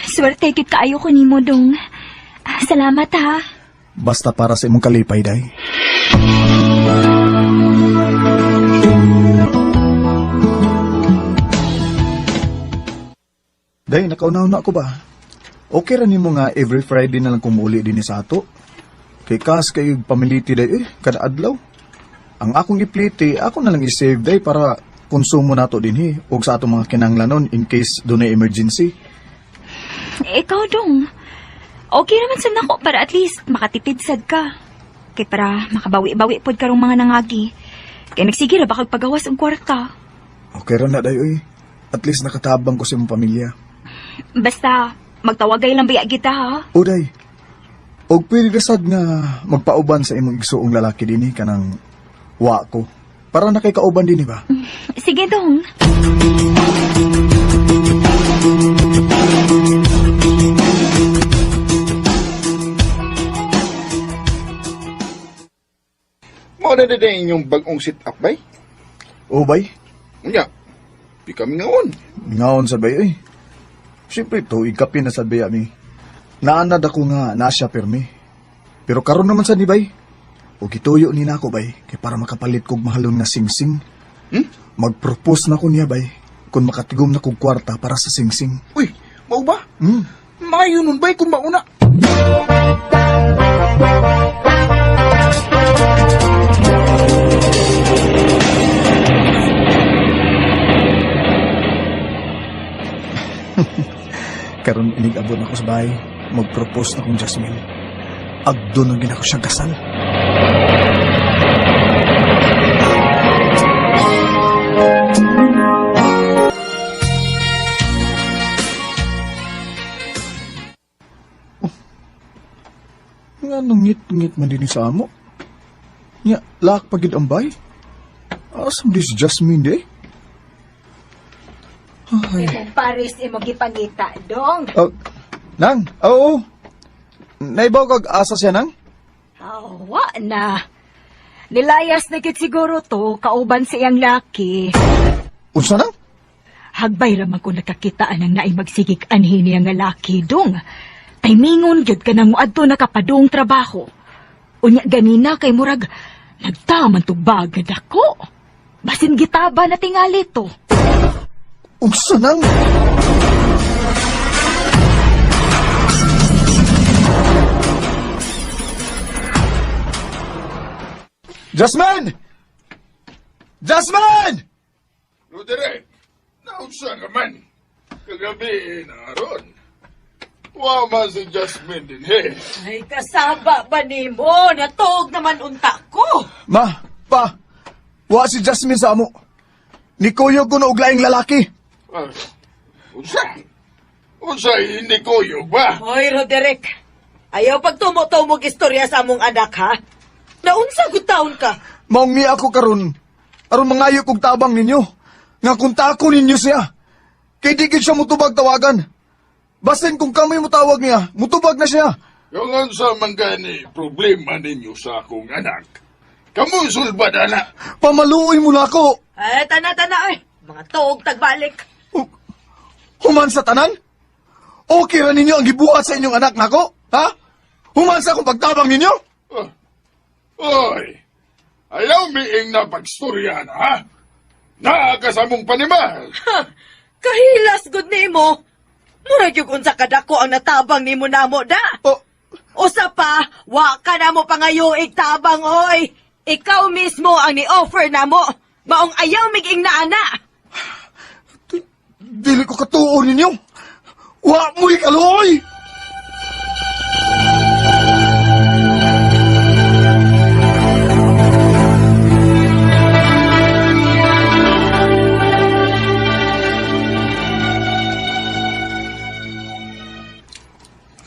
Swerte kit kaayo ko nimo dong. Salamat ha. Basta para sa imong kalipay, day. Day, nakauna-una ko ba? Okay ra nimo nga every Friday na lang kumuuli din sa ato. Kay kas kay pamiliti day eh, kada adlaw. Ang akong ipliti, ako na lang i-save day para konsumo nato dinhi og sa atong mga kinanglanon in case dunay emergency. Ikaw dong. Okay naman sad nako para at least makatipid sad ka. Kay para makabawi-bawi pod karong mga nangagi. Kay nagsige ra ba kag pagawas og kwarta. Okay ra na day oy. At least nakatabang ko sa imong pamilya. Basta magtawagay lang baya kita ha. Uday, og pwede ka sad nga magpauban sa imong igsuong lalaki dinhi kanang wa ko. Para na kay kauban dinhi ba? Sige dong. Mao na din inyong bagong sit-up bay. O bay, Unya, di kami ngaon. ngaon sa bay oy. Siyempre tuig kape na sad bay ami. Naanad ako nga naa siya pirmi. Pero karon naman sad ni bay. Og gituyo ni nako bay kay para makapalit kog mahalon nga singsing. Magpropose na ko niya bay kung makatigom na kog kwarta para sa singsing. Uy, mao ba? Hmm. Maayo nun bay kung mauna. Karon inig-abot na ko sa bahay, magpropose na kong Jasmine. Agdo na gina ko siya kasal. Oh. Nga nung ngit-ngit man din sa amo. Nya, laak pagid ang bay. Asam this Jasmine day? Imong Paris imo gipangita, dong. Oh, nang, oo. Naibaw kag asa siya, nang? Awa na. Nilayas na gid siguro to kauban sa iyang laki. Unsa nang? Hagbay ra man ko nakakita anang naay magsigig anhi niya nga laki dong. Taymingon gyud ka nang moadto nakapadung trabaho. Unya ganina kay murag nagtaman tug bag nga dako. Basin gitaba na tingali to. Unsa nang? Jasmine! Jasmine! Roderick, naunsa ka man. Kagabi na aron. Wa man si Jasmine din he. Ay kasaba ba nimo? Natuog naman unta ko. Ma, pa, wa si Jasmine sa amo. Nikuyog ko na og laing lalaki. Ah, unsa? Unsa hindi ko ba? Hoy Roderick, ayaw pagtumo-tumog istorya sa among anak ha. Naunsa gud taon ka? Maong niya ako karon. Aron mangayo kog tabang ninyo. Nga kung tako ninyo siya. Kay di gid siya mutubag tawagan. Basin kung kami mutawag niya, mutubag na siya. Kung unsa man gani problema ninyo sa akong anak, kamu sulbad anak. Pamaluoy mo na ako. Ay, tana-tana ay. Mga tuog tagbalik. Human sa tanan? Okay ra ninyo ang gibuhat sa inyong anak nako? Ha? Human sa akong pagtabang ninyo? Ah, Oy, ayaw miing na pagstorya na, ha? Naa ka sa among panimal. Ha, kahilas gud nimo. Murag yung unsa kadako ang natabang nimo namo da. Oh, Usa pa, wa ka namo pangayoig tabang oy. Ikaw mismo ang ni-offer namo. Maong ayaw miging na ana. Dili ko katuo ninyo. Wa mo'y kaluoy!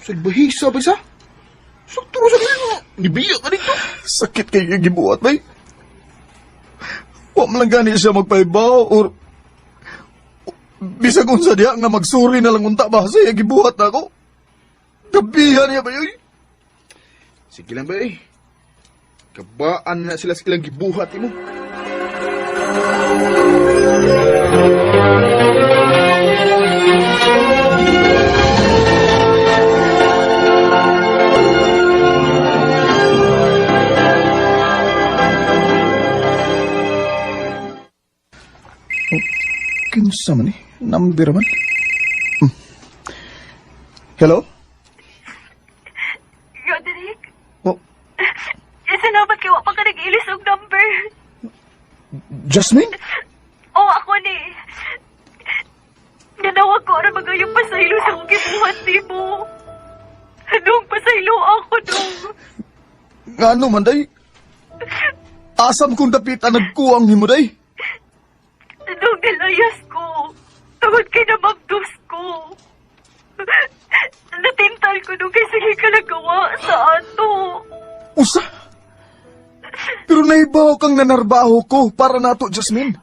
Sagbahisa ba sa? Sakturo sa kanila. Nibiya ka dito. Sakit kayo yung gibuhat, bay. Wa man lang gani siya magpaibaw or bisag unsa diha nga magsuri na lang unta ba sa iya gibuhat na ako. Gabihan niya ba yun? Sige lang ba eh. Kabaan na sila sa ilang gibuhat mo. Kinsa man eh? Number man. Hmm. Hello? Roderick, Oh, salamat kay wa pa ka nag-ilis og number. Jasmine? Oo, ako ni. Nanawag ko aron magayong pasaylo sa akong gibuhat nimo. Anong pasaylo ako dong? Ngano man day? Asam kong dapitan nagkuwang nimo day? Anong nilayas ko? Tungod kay namabdos ko. Natintal ko nung kay sige ka nagawa sa ato. Usa? Pero naibaw kang nanarbaho ko para nato, Jasmine.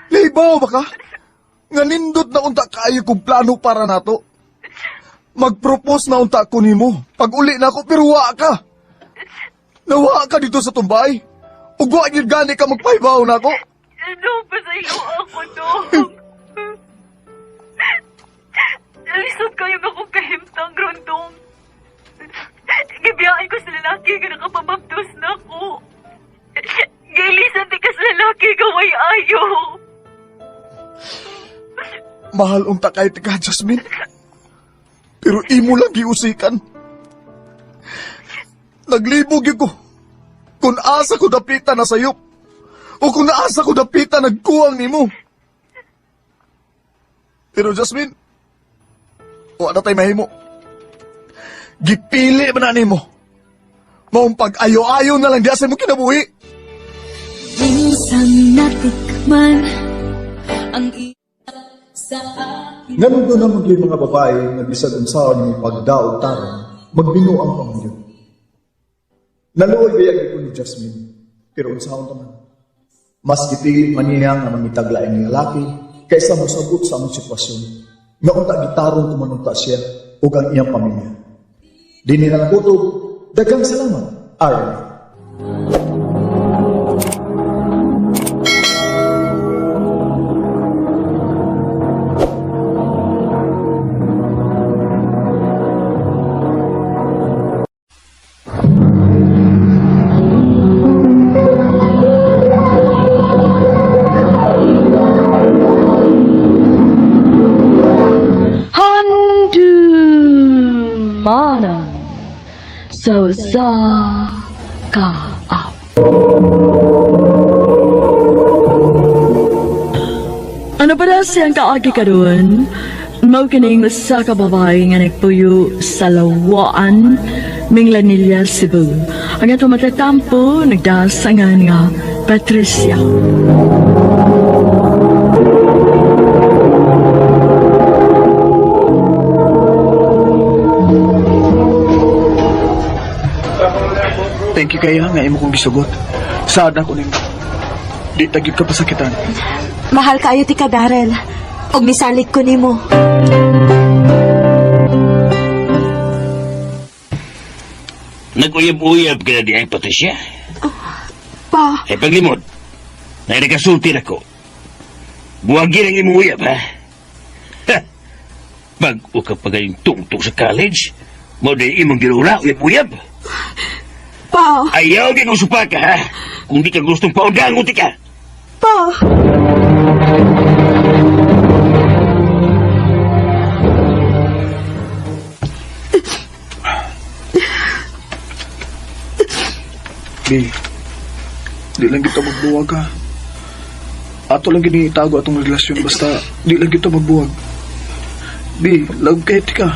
Naibaw ba ka? Nga nindot na unta kaayo kong plano para nato. Mag-propose na unta ko nimo. Pag uli na ako, pero wa ka. Nawa ka dito sa tumbay. Ug wa gyud gani ka magpahibaw na ako. Anong pasaylo ako dong? Lisod kayo akong kahimtang rondong. Gibiyaan ko sa lalaki nga nakapamabdos na ako. Gailisan di ka sa lalaki gaway ayo. Mahal unta kay ka, Jasmine. Pero imo lang giusikan. Naglibog gyud ko. Kung asa ko dapitan na sayop. O kung asa ko dapitan nagkuwang nimo. Pero Jasmine, wala tay mahimo. Gipili man na nimo. Maong pag-ayo-ayo na lang di asa mo kinabuhi. Minsan natikman ang sa Nganong doon naman yung mga babae nga bisag unsaon ni pagdaog tarong, magbingo ang pamilya. Naluoy gayag ko ni Jasmine, pero unsaon ta man. Mas gipili man niya nga mangitag laing lalaki kaysa mosabot sa among sitwasyon. Nga unta gitarong kumanunta siya ug ang iyang pamilya. Dinhi na lang kutob, daghang salamat, RMN. Handumanan sa usa ka Ano pa na siyang kaagi karon? Mao kining usa ka babae nga nagpuyo sa Lawaan, Minglanilla, Cebu. Ang ato matatampo nagdasangan nga Patricia. Thank you kaya nga imo kong gisugot. Sad ako nimo. Di tagyod ka pasakitan. Mahal kaayo ti ka, Darrell. Og misalig ko nimo. Nag-uyab-uyab ka na di ay Patricia. Pa, Ay paglimod, na nakasulti na ko. Buwagin ang imong uyab, ha? Ha! Bag-o ka pa gayong tungtong sa college, mo di imong ginura, uyab-uyab. pa, Ayaw di kong supaka, ha? Kung di ka gustong paundangon ti ka. pa. Di, di lang kita magbuwag ha. Ato lang gini itago atong relasyon basta di lang kita magbuwag. Di, lag kahit ka.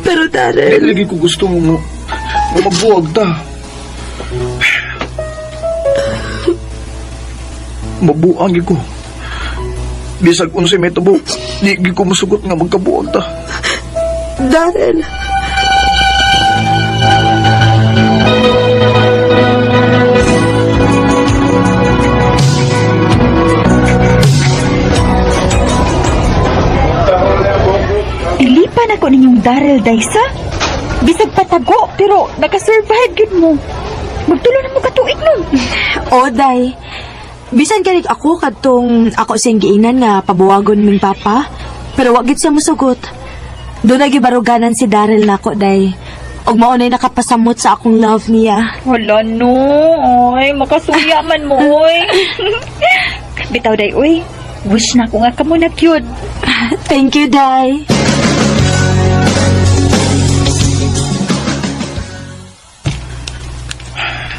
Pero Di Darrell, lagi ko gusto mo nga magbuwag ta. Mabuang gyud ko. Bisag unsay may tabo, di gyud ko musugot nga magkabuwag ta. Darrell. Ilipan ako ninyong Daryl Daysa. Bisag patago, pero nakasurvive gyud mo. Magtulo na mo katuig no. O, day. Bisan ganig ako kadtong ako siyang giinan nga pabuwagon ming papa. Pero wag gid siya musugot. Doon na gibaruganan si Darrell nako, day. Og mao na'y nakapasamot sa akong love niya. Wala no. Oy, makasuya man mo, oy. Bitaw day, oy. Wish na ko nga kamo na cute. Thank you, day.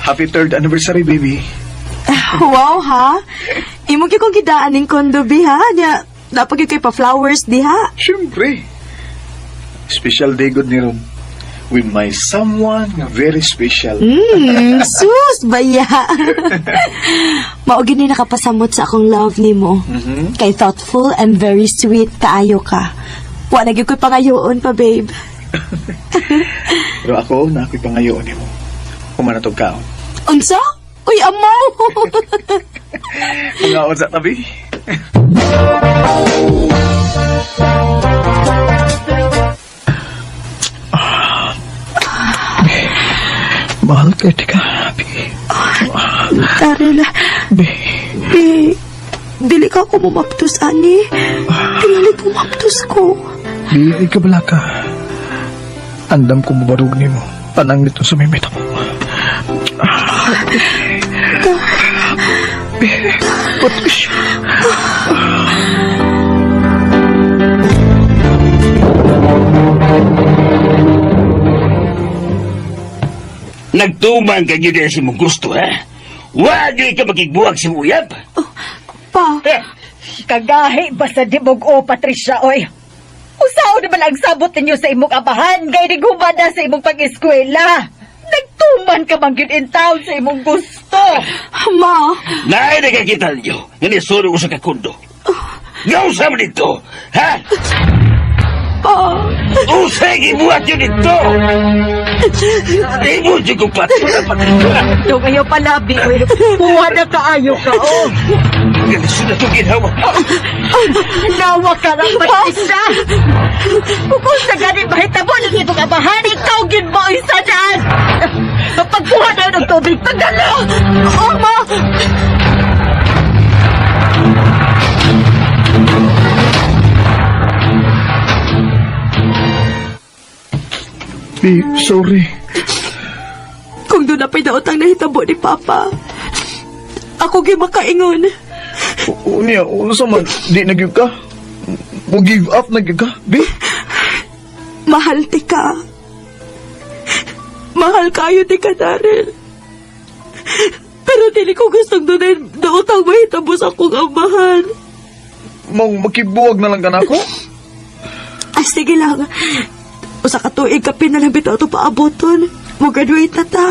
Happy third anniversary, baby. Wow, ha? Imo gyud kong gidaan ning kondo, bi, ha? Nya, dapat gyud kay pa-flowers diha. Siyempre. Special day good ni Ron. With my someone nga very special. Sus, baya. Mao gyud ni nakapasamot sa akong love nimo. Kay thoughtful and very sweet kaayo ka. Wa na gyud ko'y pangayoon pa, babe. Pero ako, na ako'y pangayoon nimo. Humanatog kaon. Unsa? Uy, amaw! Pangaon sa tabi. Mahal ka, tika. Bi. Darrell, Bi. bi, dili ka ako mumaptos, ani. Tingali pumaptos ko. Bi, ay kabala ka. Andam ko mabarog nimo. Tanang nito sumimit ako. Bi, Patricia. Nagtuman ka gyud sa imong gusto, ha? Wa gyud ka makigbuwag sa imong uyab. Pa, Ha? Kagahi ba sa dibog o Patricia, oy? Usaon naman ang sabot ninyo sa imong abahan, gay na sa imong pag-eskwela. Nagtuman ka man gyud in town sa imong gusto. ma, Naay nakakita ninyo nga nisulong ko sa kakundo. Gausa mo dito, ha? Papa. Usay gibuhat yun ito! Imo jud ko patula, Patricia. Dong, ayaw palabi. Uy. Puwa na kaayo ka, oh. Galisod na itong ginawa. Nawa ka lang, Patricia. Kung sa gani mahitabo ng itong abahan, ikaw gid mo ang sadaan. Pagkuha na ng tubig, pagdalo! Oh, ma! Bi, sorry. Kung doon na pinautang nahitabo ni Papa, ako gyud makaingon. Unya, unsa man, di na gyud ka. Mo give up na gyud ka, Bi. Mahal ti ka. Mahal kayo ti ka, Daryl. Pero dili ko gustong doon daotang mahitabo sa akong amahan. Mong makibuwag na lang ka nako. Ay, sige lang. Usa ka tuig ka pinalambit ato paaboton. Mo-graduate na ta.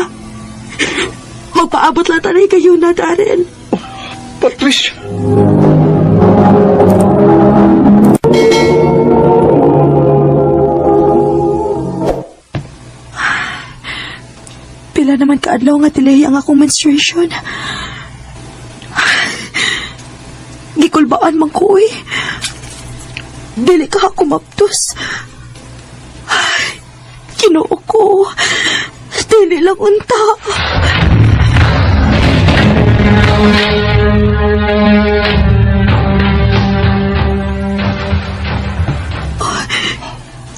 Magpaabot lang tanay kayo na, Daryl. Patricia. Pila naman kaadlaw nga delay ang akong menstruation. Gikulbaan man ko eh. Dili ka ako maptos. Ay, Ginoo ko. Dili lang unta.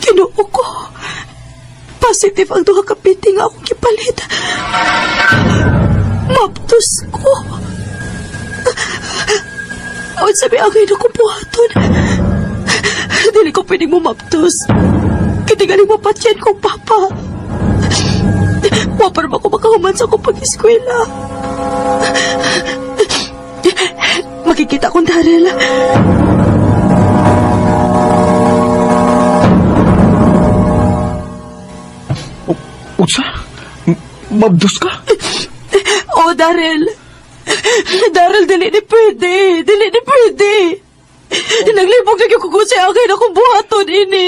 Ginoo ko. Positive ang duha ka piti nga akong gipalit. Maptos ko. Unsa may angay na kong buhaton. Dili ko pwedeng mumaptos. Katigaling mapatyan kong papa. Wa pa naman ako makahuman sa akong pag-eskwela. Makikita kong Daryl. Unsa? Mabdos ka? Oh, Daryl. Daryl, dili ni pwede. Dili ni pwede. Naglibog na gyud ko kung sa akin akong buhaton ini.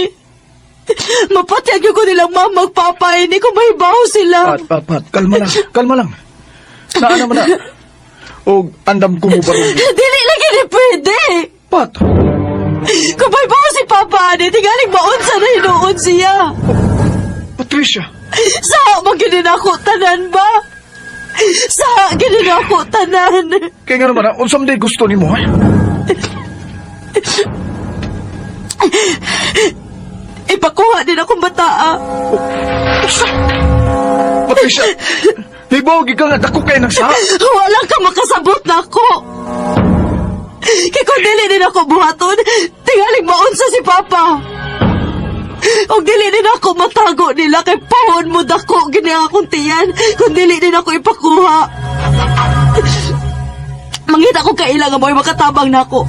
Mapatyan gyud ko nilang mama magpapa ini kung mahibaw sila. Pat, pat, pat. Kalma lang. Kalma lang. Naa naman na. Og andam ko mo barong. Dili lagi ni pwede. Pat, Kung mahibaw si Papa ani, tingaling maunsa na hinuon siya. Patricia. Sa maginin ako tanan ba? Sa ginin ako tanan. Kaya nga naman na, unsa man day gusto nimo ha? Ipakuha din akong bataa. Unsa? Patricia, hibaw gid ka nga dako kay nang sa. Wala ka makasabot na ako. Kay kung dili din ako buhaton, tingaling maunsa si Papa. Og dili din ako matago nila kay pahon mo dako gini akong tiyan kung dili din ako ipakuha. Mangita ko kaila nga mo'y makatabang nako.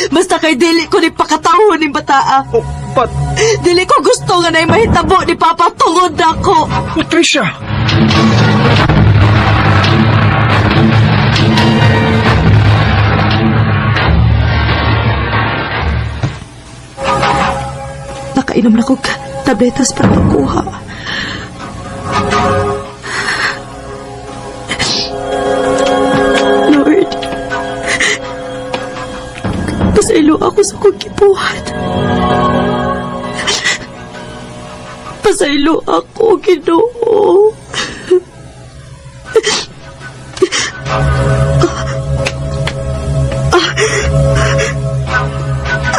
Basta kay dili ko ni pakatawon ni bataa. Oh, Pat, Dili ko gusto nga na'y mahitabo ni Papa tungod nako. Patricia. Nakainom na kog tabletas para pagkuha. Lord, pasaylo ako sa kong gibuhat. Pasaylo ako, Ginoo.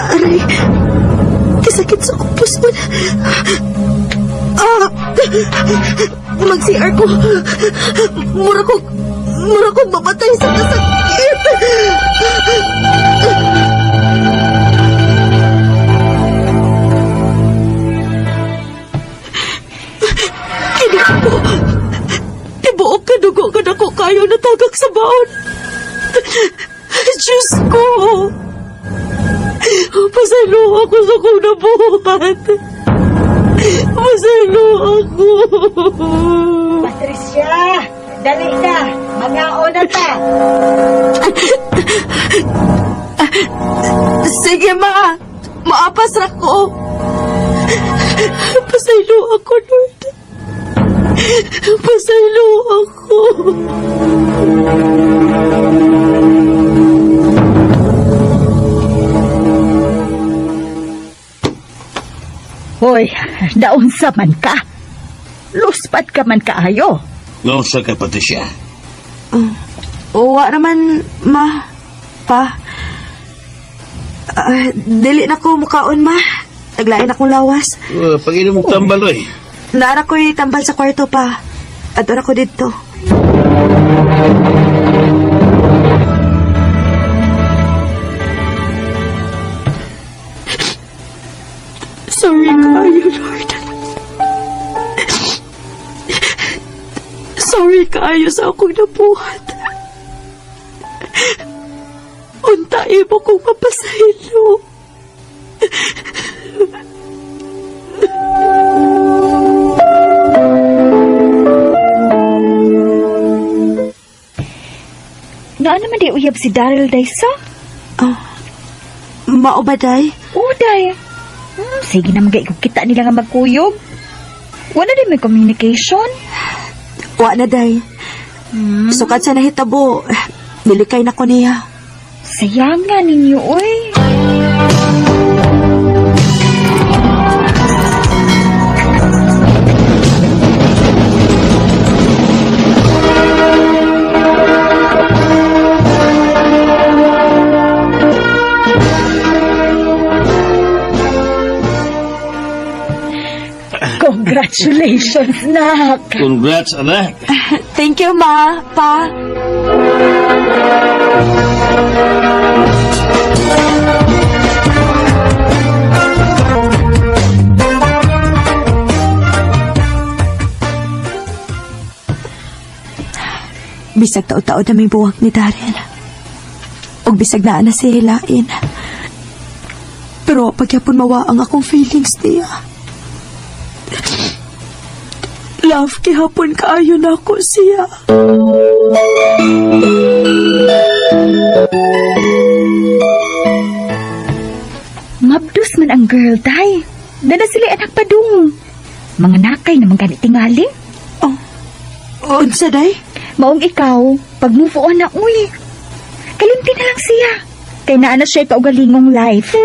Aray, Kasakit sa akong puson. Ah! Mag-CR ko. Mura kong mamatay sa kasakit. Kinuha ko. Tibuok ka dugo ka na ko kayo natagak sa baon. Diyos ko! Pasaylo ako sa kong nabuhat. Pasaylo ako. Patricia, dali na. Mangaon na ta. Sige, ma. Maapas ra ko. Pasaylo ako, Lord. Pasaylo ako. Hoy, daon sa man ka. Luspat ka man kaayo. Nga sa ka, Patricia. Uwa naman, ma. Pa. Ah, dili na ko mukaon, ma. Taglain akong lawas. Pag-inom mong tambal, oy. Naara ko'y tambal sa kwarto pa. At ora ko dito. Sorry kaayo, Lord. Sorry kaayo sa akong nabuhat. Unta imo kong mapasaylo. Naa naman di uyab si Daryl Daysa? Mao ba, day? Oo, day. Sige na mga kita nila nga magkuyog. Wala din may communication. Wa na, day. Sukat sa nahitabo, nilikay na ko niya. Sayanga ninyo, oy. Congratulations, nak. Congrats, anak. Thank you, ma, pa. Bisag taod-taod na may buwag ni Daryl. Og bisag naa na siya hilain. Pero pagyapon mawa ang akong feelings niya. Love, gihapon kaayo na ako siya. Mabdus man ang girl, day. Dala sila anak padung. Mga nakay naman gani tingali. Oh, unsa day? Maong ikaw, pag move on na, uy. Kalimti na lang siya. Kay naa na siya kaugalingong life.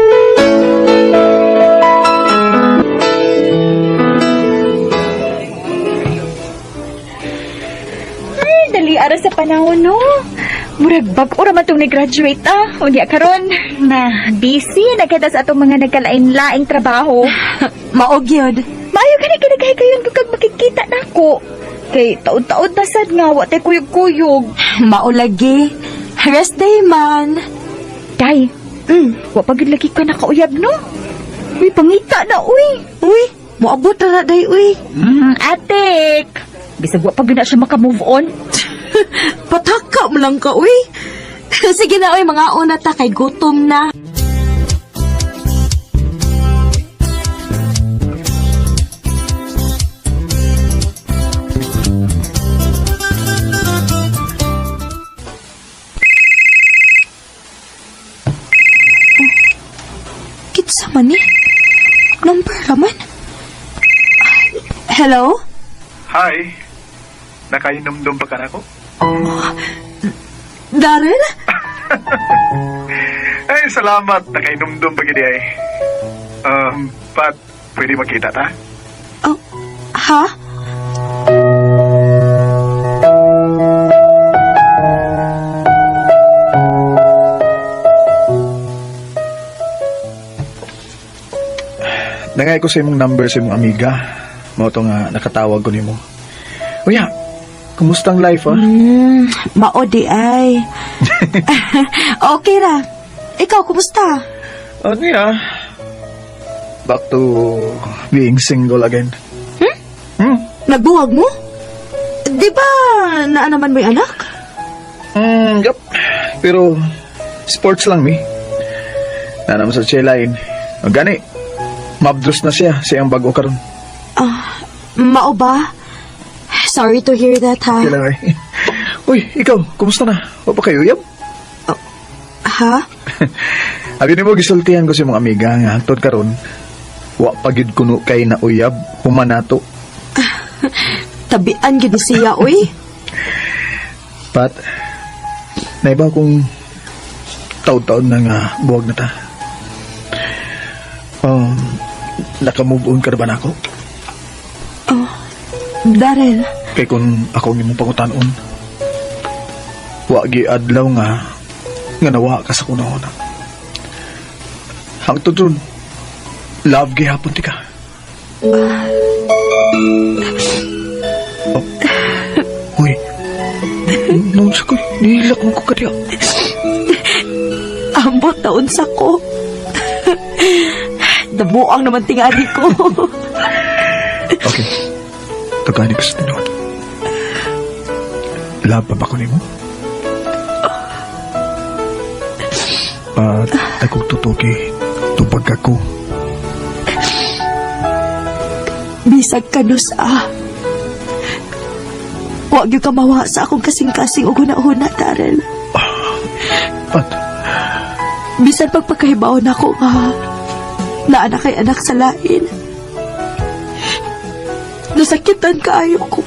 Ay, dali ara sa panahon, no? Murag bag-o ra man tong ni-graduate, ah. Unya karon na busy na kita sa atong mga nagkalain-laing trabaho. Maog yun. Maayo gani kinagay kayon kung kag makikita nako. Kay taod-taod na sad nga wa tay kuyog-kuyog. Maulagi. Rest day man. Day, wa pa gid lagi ka nakauyab no? Uy, pangita na uy. Uy, moabot na na day uy. Atik. Bisag wa pa gid na siya maka-move on. Pataka mo lang ka uy. Sige na uy, mga una ta kay gutom na. Kitsa man ni? Number raman? Hello? Hi. Nakainomdom pa ka na ako? Daryl? Ay, salamat. Nakainomdom pa gid ay. Pat, pwede makita ta? Oh, ha? Nangay ko sa imong number sa imong amiga. Mao to nga nakatawag ko nimo. Uya, kumusta ang life ah? Mao di ay. Okay ra. Ikaw, kumusta? Ano ya? Back to being single again. Nagbuwag mo? Di ba naa naman mo'y anak? Yup. Pero sports lang mi. Na naman sa line. O gani, mabdros na siya siyang bago karon. Ah, mao ba? Sorry to hear that, ha? Kailangan eh. Uy, ikaw, kumusta na? Wa pa kayo uyab? Ha? Abi nimo gisultihan ko sa imong amiga nga hangtod karon. Wa pa gyud kuno kay na uyab human nato. Tabian gid ni siya, uy. Pat, naiba kung taon-taon na nga buwag na ta. Naka-move on ka na ba nako? Darrell, Kay kung ako ang imong pangutanon, wa gi adlaw nga nga nawa ka sa kunahuna. Hangtod ron, love gihapon ti ka. Oh. Uy, noon sa ko, nihilak mo ko kadiya. Ambot taon sa ko. Nabuang naman tingali ko. Okay. Tagani ko sa tinuod. Love pa ba ko nimo? Pat, akong tutuki, tupag ako. Bisag kanus ah. Wa gyud ka mawa sa akong kasing-kasing ug huna-huna, Darrell. Pat, Bisan pagpakahibaw nako nga naa na kay anak sa lain. Nasakitan kaayo ko.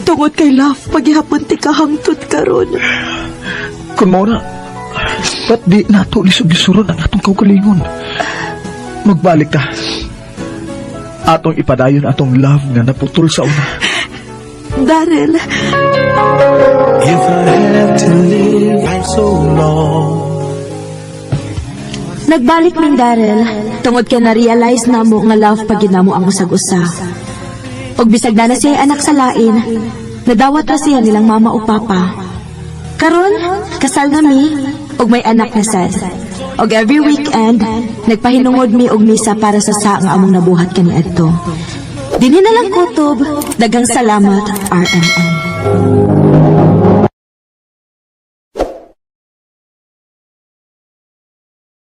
Tungod kay love, paghihapon ti ka hangtod karon. Kung mao na, ba't di nato lisod-lisuron ang atong kaugalingon? Magbalik ta. Atong ipadayon atong love nga naputol sa una. Darrell, If I had to live so long. Nagbalik ming Darrell, tungod kay na-realize namo nga love pag ginamo ang usag-usa. Og bisag na na siya anak sa lain, nadawat ra siya nilang mama o papa. Karon, kasal na mi, og may anak na sad. Og every weekend, nagpahinungod mi og misa para sa sa nga among nabuhat kaniadto. Dinhi na lang kutob, daghang salamat, RMN.